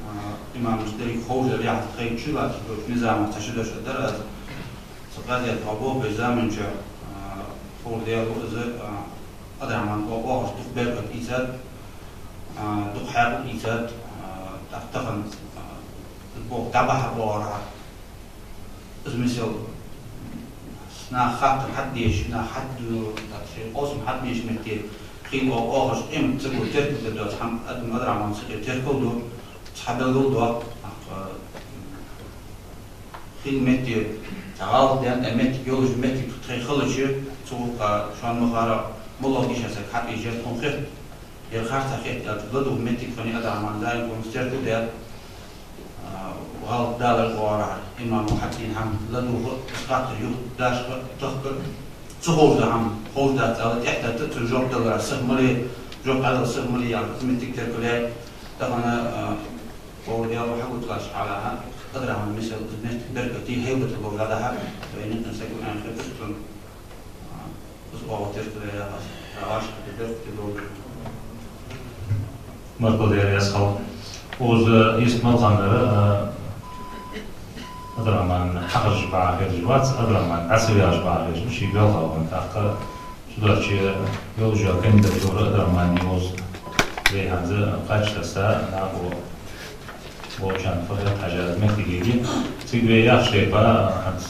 А, имамаш деррига ховш дар яхаш хай чулаца дош низамах цхьа шу дош дар аз. Цу къаьза тхо болх беш заман чу, а, ховр дер ва из, а, Ӏабдрахьман, о-, оагӀаш дукха беркат ийцад, а, дукха хьаькъал ийцад, а, тӀаккха тахан, а, болх дӀабахьа боагӀар. Из мисал, нах хаттар хьатӀадеш, нах хьатӀаду, тӀаккха шоай къовсам хьатӀадеш метте, хила о-, оагӀаш къемат ца гу, теркал дергдоаца хӀама, адам Ӏабдрахьман сакъе теркал ду, цхьа белгал до, тӀаккха хила метте, цхьа гӀалат даьнна, тӀа моттиг йолаш, моттиг тхоай хилча, цу гӀулакха шоана ма харра, моллагӀа дийша саг хьатӀаийцача тхона хет, ер харцахьа хет аьлча, ладувгӀа моттиг хиннай Ӏабдрахьман, даим тхона теркал даьд. А, гӀалат далар оагӀорахьара, имам Мухьаммадин хӀама ладувгӀа, из хаттар юха дашха, тахка, ца ховш да хӀама, ховш дац ала, тӀехьа тӀа цун жоп далар, сиха ма ле, жоп дӀадала сиха ма ле, яхаш, из моттиг теркал яьй. Тахан, а, ховр дер ва хьагучалаш хьалаха, Ӏабдрахьман мисал, из моттиг беркате, хӀайлакъ болаш дӀадахьа, вайна тӀа саг ва аьнна хеташ цун. Из оагӀув тешкал яхаш, Ӏа вӀашагӀкхетар беркате долда. Маркал дер ясхал. Укхаза йист мел хиннар, а, Ӏабдрахьман хьахаржа бахьа хержа вац, Ӏабдрахьман дӀа ца ваьлча бахьа хержа, ший белхал хиннад тӀаккха. Цудухьа йолча кандидатура Ӏабдрахьман йолаш вай хӀанз кхаччалца накъо волчарна фу хет хьажа моттигега. Цига вай яхача тайпара хӀанз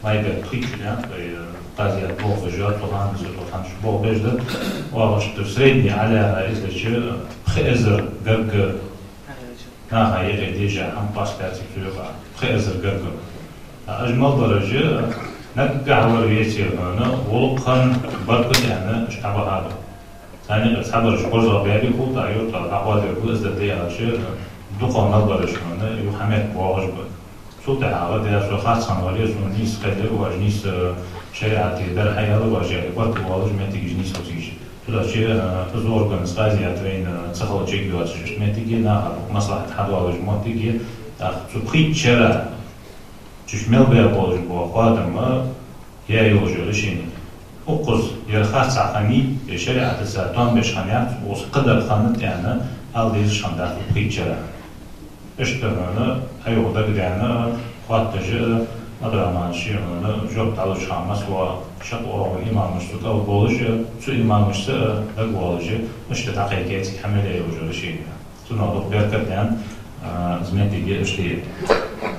майбер пхийтта шу да, вай, э, къаьза болх беш да, тхо хӀанз, тхо хӀанз болх беш да. ОагӀашта средний Ӏалаьха эздача пхи эзар гаргга наха юкъе дежа хӀама къоастадаьд цига цу юкъа. Пхи эзар гаргга. А уж мел бараш наггахьа вар веце хьона, гӀулакх хинна баркал аьнна, уж дӀабахьа ба. Царна юкъе цхьабараш борзагӀа баьбе хул, тӀаккха юртара дӀакхоачаргба, из да те аьлча, дукхагӀа мел бараш хьона, юха хьаметтел боагӀаш ба. Цул тӀехьагӀа, дера, со харц хинна вале, сона нийса кхеллар оаш, нийса шариӀата дар хьаяьлар оаш, яхаш, котвоалаш моттигаш нийса хургйолаш. Цудухьа, э, из орган, из къазият вайна ца хилча а доацаш, иштта моттиг я, наха маслахьат хьадоалаш моттиг я, тӀаккха цу пхийтта шера чуш мел бер болаш бола хоадам я йолаш йола решени. Укхаза ер харцахьа хиннай, ер шариӀатаца товш хиннаяц, укхаза кхыдар хиннад аьнна, ала дезаш хиннадац укх пхийтта шера. Иштта хьона, хьайоах дагадеана, хоатташ а, Ӏабдуррахьман шийхана жоп дӀалуш хиннад, масала, шакъ оагӀув имамаш цу кӀал болаш а, цу имамашца а дагавоалаш а, иштта дӀакхайкаяц хӀама мел я йолаш йола решени. Цунах дукха беркат да, а, из моттиг а иштта я.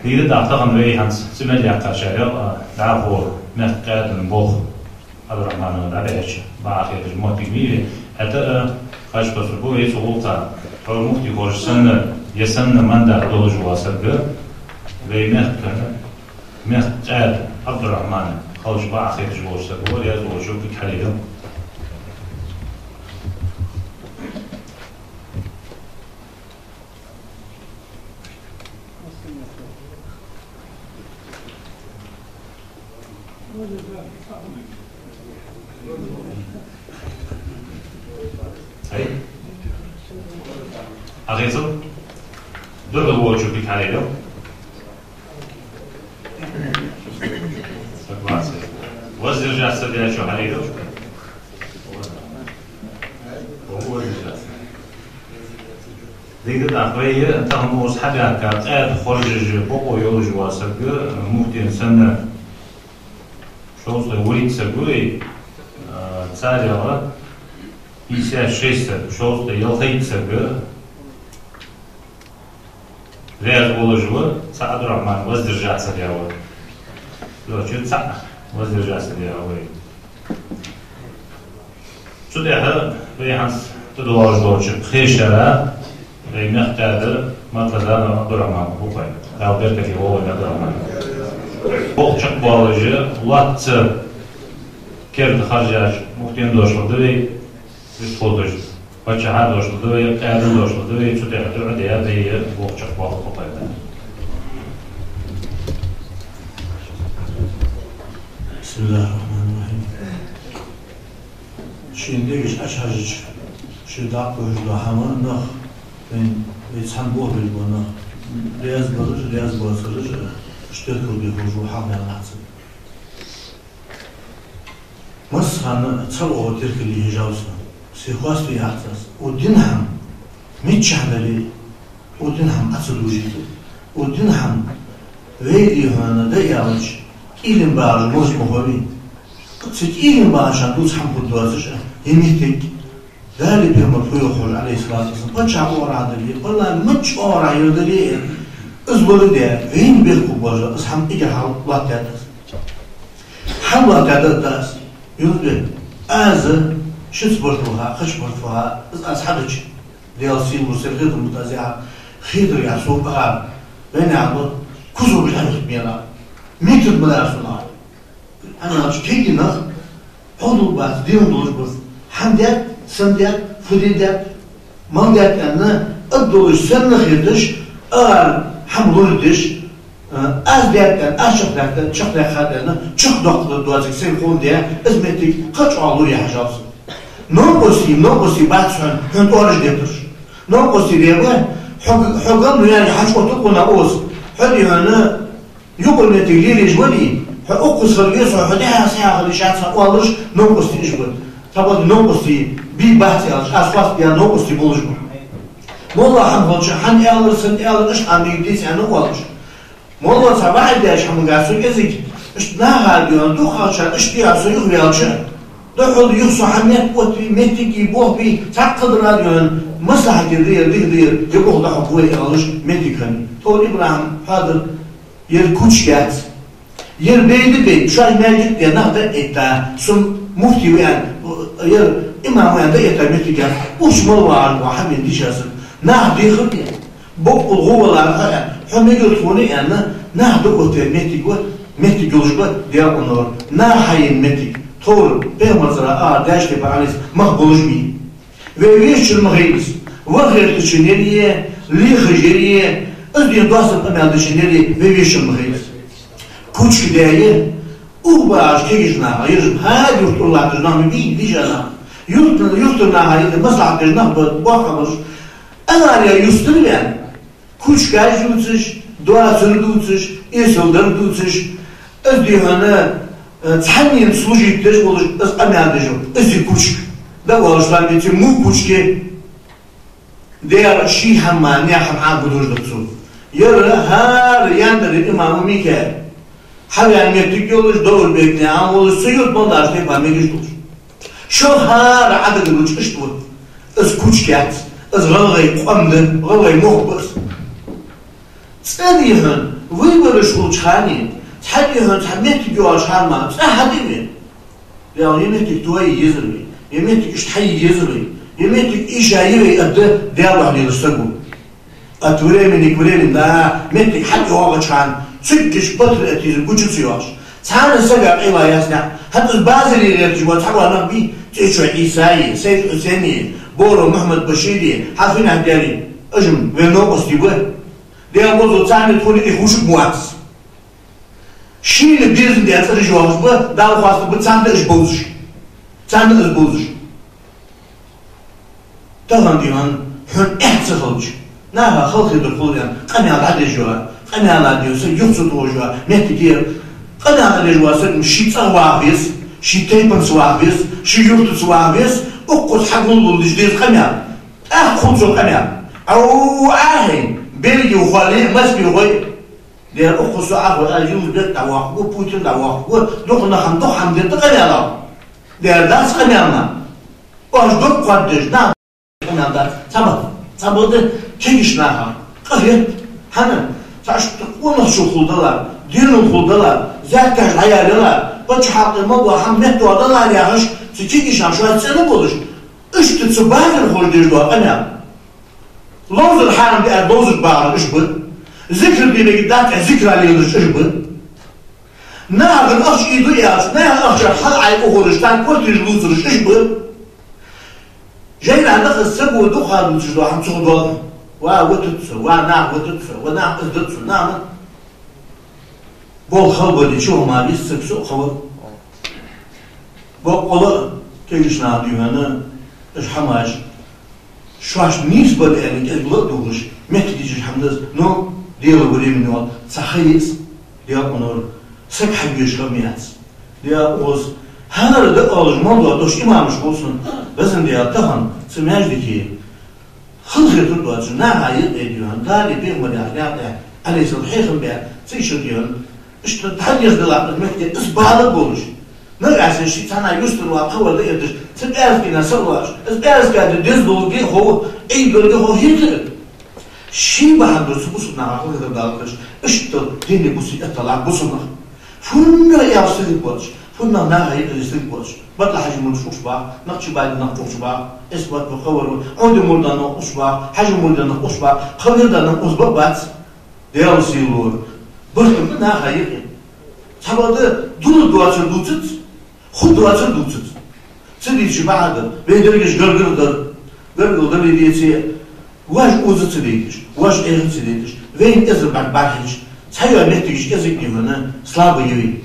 Дийра дӀа тахан вай хӀанз цӀи мел яьккхачарех, а, дӀахо мехка къаьда болх Ӏабдуррахьмана дӀабихьача бакъахьа хеташ моттиг ма йий. ХӀаьта а, хьажа, пасу бу вай цу гӀулакха, тхьовра муфти хургйолаш санна, е санна мандат долаш вола саг, вай мехка, мехка къаьда Ӏабдуррахьман хилча бакъахьа хеташ волаш саг ва, раьза волчо кулг хьалъяйла. Ай. Ӏохайша. ДуӀа волчо кулг хьалъяйла. Согласен. Воздержаться даьчо хьалъяйла. Воздержаться. Дика да, вай тахан укхаза хьабаьхка къаьда хургйолаш, бокъо йолаш вола саг, муфтена санна, шовзткъеи вурийтта саг ва, а, царех пятьдесят шесть саг, шовзткъеи ялхайтта саг раьза волаш ва, цхьа Ӏабдуррахьман воздержаться даь ва. Йоах, цхьа воздержаться даь ва вай. Цу тӀехьа вай хӀанз тӀадоагӀаш долча пхе шера вай мехка къаьда Мартазанов Ӏабдуррахьман хургва. Дала беркате воалавойла Ӏабдуррахьман. Болх чакхбоалаш, лоацца керда харжаш муфтена дошлургда вай, виштхулдаш. Паччахьа дошлургда вай, къаьда дошлургда вай, цу тӀехьа дуӀа даь вай болх чакхбоаларгба. بسم الله الرحمن الرحيم. Шийна дегаш Ӏочухьежача, ший дакъа хьожаш дола хӀама нах, вай, вай цхьана болх беш бола нах, раьза бараш, раьза боацараш, иштта теркалбе хьожаш хьалха яьнна хьацар. Массахана цхьа оагӀув теркал е хьежав со. Се хоаставе яц аз. Укх дина хӀама миччахьа дале а, укх дина хӀама Ӏо ца дужийта. Укх дина хӀама вай дий хьона да аьлча, кӀийлен багӀаш моза ма ховий. Цу кӀийлен багӀача дувца хӀама хургдоацаш а, е моттиг, Даьлеи пайхамареи фу йоах хьожаш, عليه الصلاة والسلام, паччахьа оагӀорахьа дале а, валлахӀи, мичча оагӀорахьа йола дале а, из лораде, вайна бехк хургбоацаш, из хӀама эггара хьалха лоаттадаьд аз. Хьалха лоаттадаьд аз. Юнус-Бек, аз шуца барт ваха, кхыча барт ваха, из аз хьадича, Даьла сийдолаш, сай хетам бутазехьа, хетаргахьа сов агӀар, вайна яхьа, кузо битӀа хьехат мера. Митад ма дар сона. ХӀана аьлча кегий нах Ӏовдал бац, дегӀам долаш бац. ХӀана даьд, сенна даьд, фу де даьд, мала даьд аьнна, ад долаш санна хеташ, ара хӀама лорадеш, а, аз даьд аьнна, аз чакхдаьхад, чакхдаьхад аьнна, чакхдоаккхаргдоацилга сайна ховндаь, из моттиг кхы а чӀоагӀа лорае хьежав со. Новкъостий, новкъостий бац хьона, хьона тӀоараш деттараш. Новкъостий беба, хьога, хьога, ну, яьнна хьачу отту къона ос. Хьо дий хьона, юкъара моттиг лелаеш вале, хьо укхаза хила веза, хьо тӀехьа схьа хила йиш яц хьона оалаш, новкъостий уж ба. Цхьабакъда новкъостий бий бац аьлча, аз хоастабаьб, новкъостий болаш ба. МоллагӀа хӀама хилча, хьан аьлар, сенна аьлар, иштта Ӏа мегаргдеце аьнна оалаш. МоллагӀа цхьа ваӀид даьча хӀаманга со кӀезига, иштта наха дий хьона дукхагӀчар иштта дий хьона со юхаваьлча, духхьал юха со хьа метта оттаве, моттиг е, болх бе, цхьаккха дара дий хьона, маслахьате дера, дика дера, е болх дӀахьокх вай аьлаш моттиг хиннай. Тхьовра ИбрахӀим хьоадар, ер куча яц. Ер бейда бей, шоаш маьждиг де нах дӀаэтта, со муфти ва аьнна, ер имам ва аьнна дӀаэтта моттиг яц. Уж мала вагӀаш ва хьа вен дийша саг. Нах дехар де. Боккъал гӀо валара хьо аьнна, хьо мегар тхона аьнна, нах дӀаоттаве моттиг ва, моттиг йолаш ба Даьла къинойх. Наха хьаена моттиг. Тхьовра пайхамарцара ара даьча тайпара Ӏалис мах болаш ма йий. Вай вешчун ма хилийс. Ва хертачун яр е, лехаш яр е, Из дийна доастам къамаьл деш нери вай вешам ма хилар. Кучка даь, ух баш кегийча наха, ераш хӀара юрта тӀа латташ нах ма бий, вижа нах. Юрта, юрта наха, юрта маслахьат деш нах ба, боккха хабараш. Алар я юстар вен. Кучкаш дувцаш, доацар дувцаш, эсал дар дувцаш, из дийхьана, э, цхьаннена служить деш волаш, из къамаьл деш ва, из кучка. Да волаш там бици му кучке. Дера ший хӀама, наьха хӀама Ӏа гудуш да цо. Яра хӀара яндар имам Микаил. Хьавян меттиг йолаш, довр бекне ан волаш, цу юрт мал даш тайпа мегаш долаш. Шо хӀара Ӏадага лучкъаш ду. Из кучка яц, из гӀалгӀай къам да, гӀалгӀай мохк ба из. ЦӀа дийхьан, выбораш хулача хана, цхьа дийхьан, цхьа меттиг йоагӀаш хӀама, цӀа хьадиве. Дала е меттиг тоае езар вай, е меттиг иштта хьае езар вай, е меттиг иша е вай, адда Дала вахьа лелаш саго. От времени к времени, да, меттиг хьатӀайоагӀача хана, циггиш патриотизм гуча ца йоагӀаш. Цхьанне сага къайла яснехь, хӀанз из базаре гӀерташ бола цхьа ванах бий, ЦӀечой Ӏийсай, Сайд Хьусени, Боро Мухьмад-Башири, хьафинахь дери, ажам венна къости ба. Дела возо царна тхона и хушук муац. Шийна безам де цӀераш йоахаш ба, Дала хоастам ба, царна да уж бовзаш. Царна да уж бовзаш. Тахан дийхьан хьона эхь ца хилча, наха халхе дар хул аьнна, къамаьл дӀадеш йола, къамаьла дийхьа саг юха ца тохаш йола меттиг я. Къамаьл дӀадеш вола саг ший цӀагӀа ваха веза, ший тайпанца ваха веза, ший юртаца ваха веза, укхаза хьагулгулдеш деза къамаьл. ТӀаккха хул цо къамаьл. Ау, ахьа, Бельги хой, Москви хой. Дера укхаза со Ӏахой, аз юз бет дӀавоаккхаргва, Путин дӀавоаккхаргва, дукха нах хӀама, дукха хӀама де да къамаьл. Дера дац къамаьл нах. Оаш дог кхоаддеш, нах къамаьл дац. Цхьабакъда, цхьабакъда кегийча наха къа хет. ХӀана? Цхьа иштта къонахчал хул далар, денал хул далар, заьркаш дӀаялалар, паччахьалкхе ма бола хӀама меттадоаладалар яхаш, цу кегийча наха шоай цӀена болаш, иштта цу базархоша деш дола къамаьл. Ловзар хьарам да аьнна ловзаш багӀараш уж ба. Зикр де мегаргдац аьнна зикра лелаш уж ба. Нахагара ахча ийду аьлча, наьха ахчах хьал Ӏайха ухараш, тӀаккха квартираш лувцараш уж ба. Жайна нах саго дукха дувцаш дола хӀама цох доал. Ва ватац со, ва нах ватац со, ва нах из дац со, нах ма. Болх хала бале, чу ма вис саг со хавар. Боккъала а кегийча наха дийхьана уж хӀамаш. Шоаш нийса ба аьнна кӀезига ла а дугӀаш, меттигаш хӀама да из, но Дела времени йола цхьа ха я из, Дела къонахчал саг хьавеш хӀама яц. Дела оз хӀанара да оалаш мел дола дош имамаш болсун, везан Дела тахан цу маьждиге халахетар доацаш, наха юкъе дийхьан, Дала пайхамара яхар яхе, Ӏалайхи салам хьехам бе, цига дийхьан, иштта дӀадерзаделахь из мехка, из бала болаш. Нагахь санна ший цхьанне юстара ваха хабар да эрдаш, цу пӀаьраска дийнахьа саг лоаш, из пӀаьраска ди деза долга хов, Ӏийна долга хов хетар. Ший бахьан долаш цу бусалба наха халахетар даларгдолаш, иштта дин а бусалба этталахь бусалба нах. ФуннагӀа аьлча саг боацаш, фуннагӀа наха юкъе саг боацаш. Батла Хьажий мурдаш укх чу бах, Нахчибайда нах укх чу бах, Эсбат ба хабар, Ӏовди мурдий нах укх чу бах, Хьажий мурдий нах укх чу бах, кхы вирда нах укх чу ба бац. Дела сийлора. Барт ба наха юкъе. Цхьабакъда дулла доацар дувцац, хургдоацар дувцац. Ца дийцача бахьан да, вай дерригаш гаргара дар, гаргара дар вай деце, вож оза ца дайташ, вож Ӏеха ца дайташ, вайна эзар бӀарг бӀарахьежаш, цхьайола меттигаш кӀезига дийхьана слабый я вай.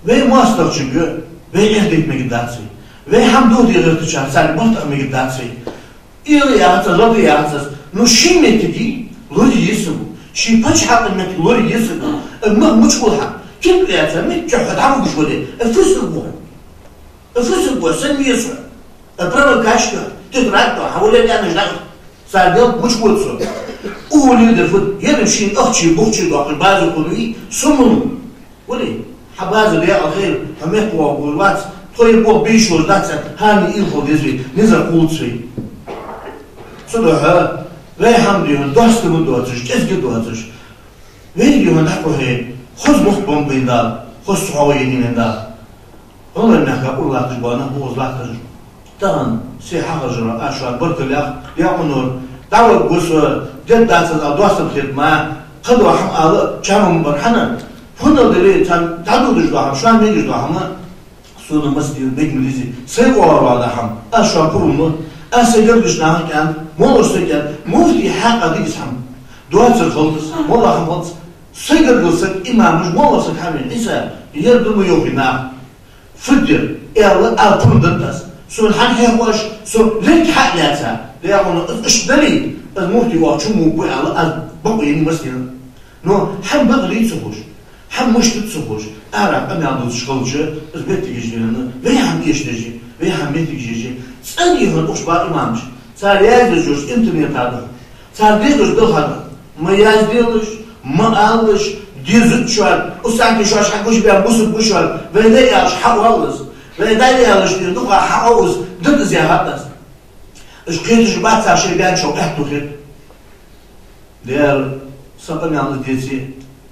Вай моастагӀчунга вай эхь дайта мегаргдац вай. Вай хӀама дохаде гӀертачарга царга барт а мегаргдац вай. Ила яхац аз, лата яхац аз, но ший меттиге лорае еза саг, ший паччахьалкхен меттиге лорае еза саг, э, мах мича хул хьа, кирпи яца, мичча хьо дӀавугаш вале, э, фусаг ва хьо. Э, фусаг ва, сенна веза хьо. Э, провокатор, тетрадь да, хьа вале аьнна ждах. Цар дел мича вода со. Уволить дар фуд, ераш шийна ахчи, бухчи доаккхаш, базар хул вий, со ма лу. Вале, хьа базар декъала хайра, хьо мехка воагӀаргвац, тхо е болх бе йиш йолаш дац, хӀаране уйла хила деза вай, низагӀа кхувлац вай. Цудухьа вай хӀама дийхьа доастам а доацаш, кӀезига а доацаш, вай дийхьа дӀакхухье, хоза мохк беннаб вайна Дала, хоза цхьоагӀо еннай вайна Дала. ГӀалгӀай мехка ура латташ бола нах ба укхаза латтараш. Тахан се хьахержара аз шоана баркал ях, Дела къонахчал, дӀаваргва со, дергдац аз ала доастам хет ма, кхыдола хӀама ала чам ма бар хьона, фуннагӀа дале а царна дӀадодаш дола хӀама, шоана мегаш дола хӀама, сона массадола мег ма дезий, сай оагӀорахьа дола хӀама, аз шоана пурам лу, аз сай гаргарча наха кӀаьнк, моллагӀча сага кӀаьнк, муфтий хьакъ да из хӀама. Доацар хилац, моллагӀа хӀама хилац. Сай гаргара саг имам, уж моллагӀа саг хьавена, Ӏийса, ер ду ма йоахий наха. Фу дер, аьлча, ала пурам даьд аз. Сона хӀана хьехавеш, со лерг хьа а лаьца. Даьра, из иштта дале, аз муфти вахача мо бу аьнна, аз бакъо еннай массанена. Но хӀама бакъ лий ца ховш, хӀама мишта да ца ховш, ара къамаьл дувцаш хилча, из моттигаш дийна, вай хӀама эшадеш, вай хӀама моттигаш еш. ЦӀена дийхьа ухаш ба имамаш. Цар яздаь йолаш интернета тӀа да. Цар дезаш далхад. Ма язделаш, ма алалаш, деза шоаш, усанки шоаш хьагуш бен бусалба ба шоаш, вай дай аьлча хьаоал из. Вай дай аьлча ден дукха хьаоал из, дад из яхад аз. Уж кхеташ бац цар шоай баьнначох аьттув хет. Даьра, са къамаьл из деце,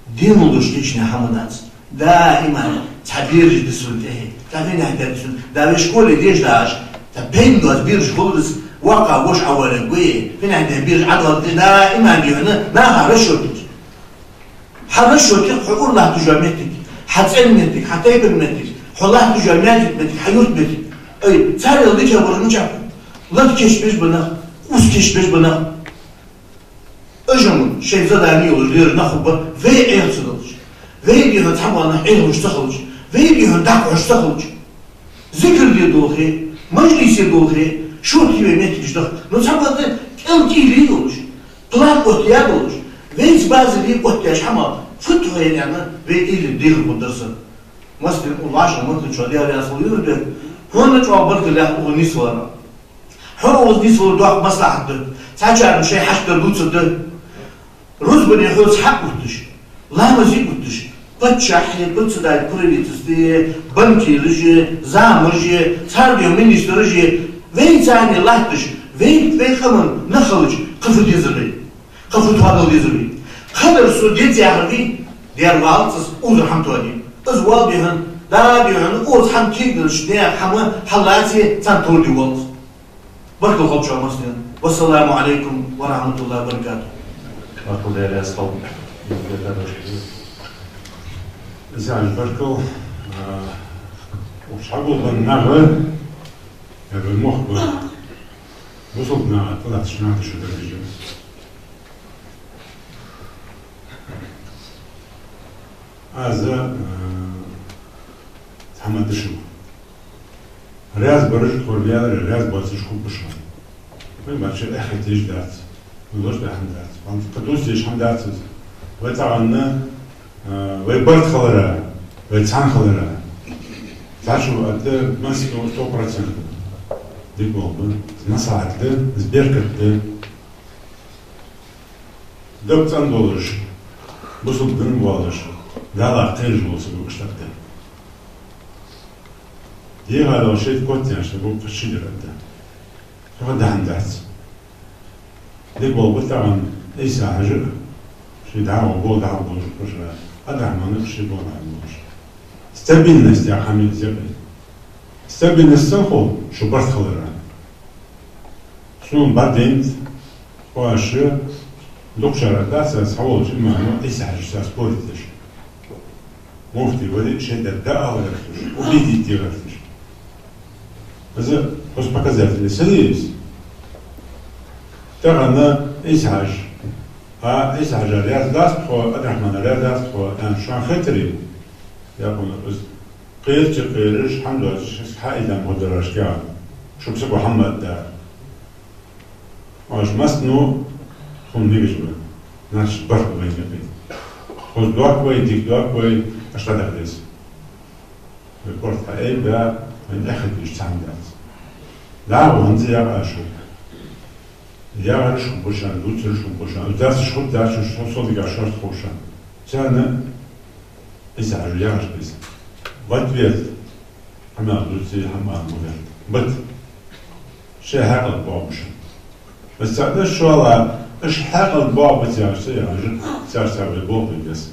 дин луш личный хӀама дац. Даим цхьа бераш дисвал тӀехье, цхьа финахь дар дисвал. Да вай школе деш даш, цхьа пен доаз бераш хуларца, воккха воша Ӏавараг гуе, финахь дар бераш Ӏадоал тӀе даим дийхьа, наха расчёт деш. Хьа расчёт я хьо ура латташ йола моттиг, хьа цӀен моттиг, хьа тайпан моттиг, хьо латташ йола маьждиг моттиг, хьа юрт моттиг. Ай, царел дика бараш мичахь ба? Лата кийчбеш ба нах, ус кийчбеш ба нах. Уж-м шоай задани йолаш лераш нах хургба, вай Ӏеха ца далаш. Вай дийхьа цхьабола нах Ӏехалуш ца хилча, вай дийхьа дакъа хьош ца хилча. Зикар де долхе, мажлисе долхе, шортта вай моттигаш даха. Но цхьабакъда кӀел кӀийле йолаш, план оттаяь долаш, вайца базар е оттаеш хӀама, фу тхо яьннай, вай уйла дехар хургдар са. Массанена укх вӀашагӀ меттачоа Даьла раьза хилва, Юрбек, хьона чӀоагӀа баркал лаьтта укхаза нийсвалара. Хьо укхаза нийсвалар доккха маслахьат да. Цхьачарна шоай хьашт дар дувцаргда. Рузбане хьоца хьа а отташ, ламазе а отташ, паччахьи, председатель правительства, банкираши, замаши, цар ден министраши, вай царна латташ, вай, вай къаман нах хилча, кхы фу дезар вай, кхы фу тоадала дезар вай. Кхыдар со деза яхар вий, дер валлалца укхазара хӀама тоаде. Из вал дехьа, да дехьа, укхаза хӀама кийгдалаш, наьха хӀама хьаллаце, царна товр де валлалца. Баркал хилда шоана массанена. Вассаламу Ӏалайкум ва рахьматуллахӀи ва баракатухӀ. Баркал, Даьла раьза хилва. Из а баркал, а, укх хьагулбенна нах, ер вай мохк ба, бусалба наха тӀалатташ нах да шо дерригаш. Аз, а, цхьа хӀама да шоана. Раьза бараш тхо ваьлар, раьза боацаш хургба шоана. Вай марча эхь хеташ дац, вай лош баьхьан дац, вай кхы дус деш хӀама дац из. Вай тахан, а, вай барт хилара, вай цхьана хилара. Цхьачо атта масса сто процентов. Дика болх ба, из маслахьат да, из беркат да. Даг цӀена долаш, бусалба дин воалаш, Далах кхераш вола саг ва иштта да. ДегӀа дала шайтӀа котъяьнна саг ва кхы ши дера да. Цох дахьан дац. Дика болх ба тахан Ӏийса-Хьажа, ший дӀахо бола дӀахо болаш кхуша, Ӏабдрахьмана ший бола дӀахо болаш. Стабильность яха хӀама я из. Стабильность санна хул шо барт хилара. Сона бӀаргадайнад, оаш дукха шера дац аз хьаволча имамо Ӏийса-Хьажаца спорить деш. Муфти вале шоай дар дӀаала гӀерташ, убедить де гӀерташ. Из хоза показатель санна я из. Тахан Ӏийса-Хьажа, а, Ӏийса-Хьажа раьза дац тхо, Ӏабдрахьмана раьза дац тхо, аьнна шоана хетаре, яхуна из кхерача кхераш, хӀама доацаш, хьа идам гӀо дарашка, шуга саго хӀама ма дара. Оаш массано тхона мегаш ба, нах барт ба вайна юкъе. Хоза доахк вай, дика доахк вай, аш дӀадаха деза. Вай корта хьаайбаь, вайна эхь хеташ цхьа хӀама дац. ДӀахо хӀанз яхаш шо. Яхараш хургба шоана, дувцараш хургба шоана, дацаш хургдац шоана, со, со дика шоашта хов шоана. Царна Ӏийса-Хьажа яхаш беза. В ответ хӀама дувце, хӀама ала ма гӀерта. Бат. Шоай хьаькъал боагӀа ба шоана. Бат цаӀ да шоала, аш хьаькъал боагӀа бат яхаш ца яхаш, царца вай болх бе беза.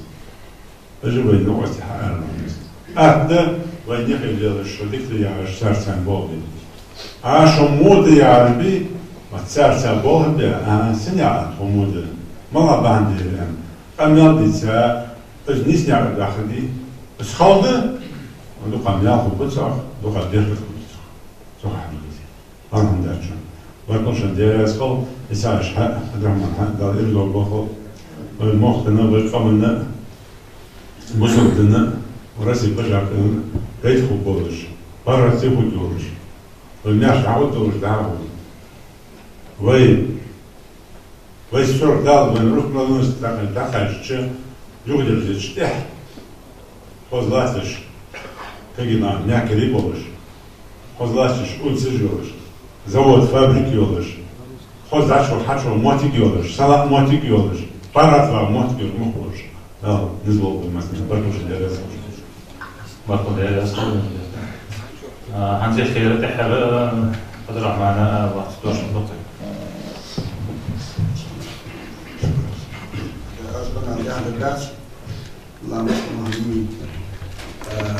Даже вай новости хьаарам хӀама да. Атта вай никъ лелаш, шо дика да яхаш, царца болх бе. А шо во да яхаш бий, ма царца болх бе, а, сенна яхад тхо во да? МалагӀа бахьан да ер аьнна, къамаьл дийца, из нийса никъ дахаде, из хала да, дукха маьл хургба цох, дукха беркат хургба цох. Цох хьалхаде. Алхьамдулиллахь. Баркал шоана, Даьла раьза хилва, Ӏийса-Хьажа хьа, Ӏабдрахьман хьа, Дала ираз болба хилва. Вай мохк тӀа а, вай къаман а, бусалба дина а, Россе паччахьалкхен а пайда хургболаш, паргӀата хургйолаш, вай маьрша дӀагӀоргдолаш дӀахо. Вай, вай сорг Дала вайна рухӀ мел луш тӀакхаьчача, юхадерзача тӀехьа хоза латташ, кагий нах мехкарий болаш, хоза латташ улицаш йолаш, завод, фабрика йолаш, хоза дӀачух, хьачух моттиг йолаш, салаӀа моттиг йолаш, паргӀата ваха моттиг йолаш ма хулаш. Дала низ лолба вай массане, баркал шоана, Даьла раьза хилва. Баркал, Даьла раьза хилва. А, хӀанз тхера тӀехьара, а, Къадир-Рахьмана, а, вац дош ма дукхий. Аз бана яхьа дац. Ламаз хӀама хиннай, а,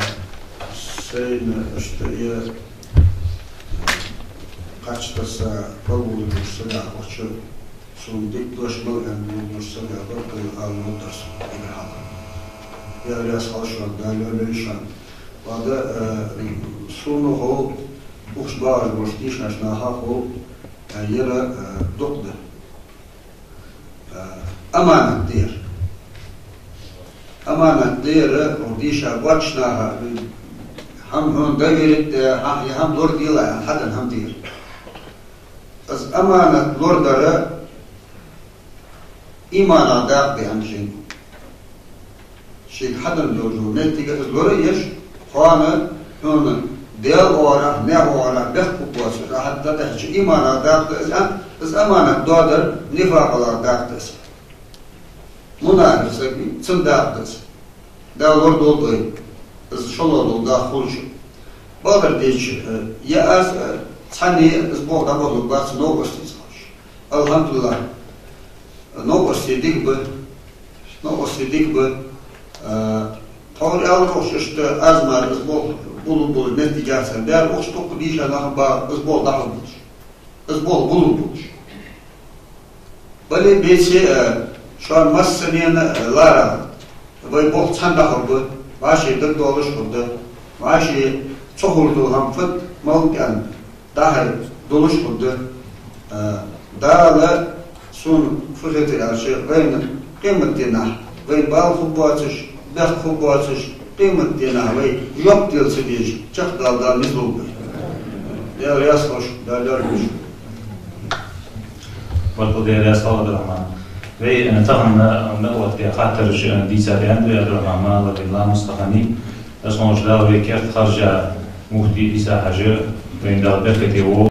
сайна иштта е, а, кхачтаса балбугӀа деш сага хӀорча, сона дика дош мел аьнна волаш сага баркал ала ловр дар сона эггара хьалха. Даьла раьза хилва шоана, Дала лоравойла шоана. Бада, а, сона хов, укх чу багӀаш болча дийшача наха хов, а, ер, а, дукха да. А, аманат дар. Аманат дар, хьо дийша боацача наха, хӀама хьона доверить даь, хьа-, е хӀама лораделахь аьнна хьаденна хӀама дар. Из аманат лорадар иманах дакъа да аьнна шийна. Шийга хьаденна долча моттиге из лораеш, кхоана хьона Даьла оагӀорахьа, наьха оагӀорахьа бехк хургбоацаш, Ӏа хьа дӀадахьача иманах дакъа да из, а, из аманат доадар нифакъах дакъа да из. Мунапикъ саг ва, цун дакъа да из. Дала лорадолда вай, из шоллагӀа дола дакъа хулаш. Бакъдар дийцача, э, е аз, э, цхьанне из болх дӀабахалургбац новкъостий ца ховш. АлхьамдулиллахӀ, новкъостий дика ба, новкъостий дика ба. А, тхьовра аьлар укх чу, иштта аз мара из болх буллургболаш моттиг яцар. Даьра укх чу дукха дийша нах ба из болх дӀахьоргболаш. Из болх буллургболаш. Бале, беце, а, шоана массанена, а, лархӀа. Вай болх цхьана дӀахьоргба, вӀаший дагадоалаш хургда, вӀаший ца ховш дола хӀама фуд, малав аьнна дӀа-хьа долаш хургда. А, Дала, сона фу хетар аьлча, вайна къематдийнахьа вайна бала хургбоацаш, бехк хургбоацаш, къематдийнахьа вай жоп дала ца дезаш чакхдала Дала низ лолба вай. Даьла раьза хилва шоана, Дала лоравойла шоана. Баркал, Даьла раьза хилва, Ӏабдуррахьман. Вай, э, тахан, э, мел оттадаь хаттараш, э, дийца даьннад вай, Ӏабдуррахьман Малави ламаз тӀа хиннай. Аз ховш, Дала вай керда харжа муфти Ӏийса-Хьажа, вайна Дала беркате волва.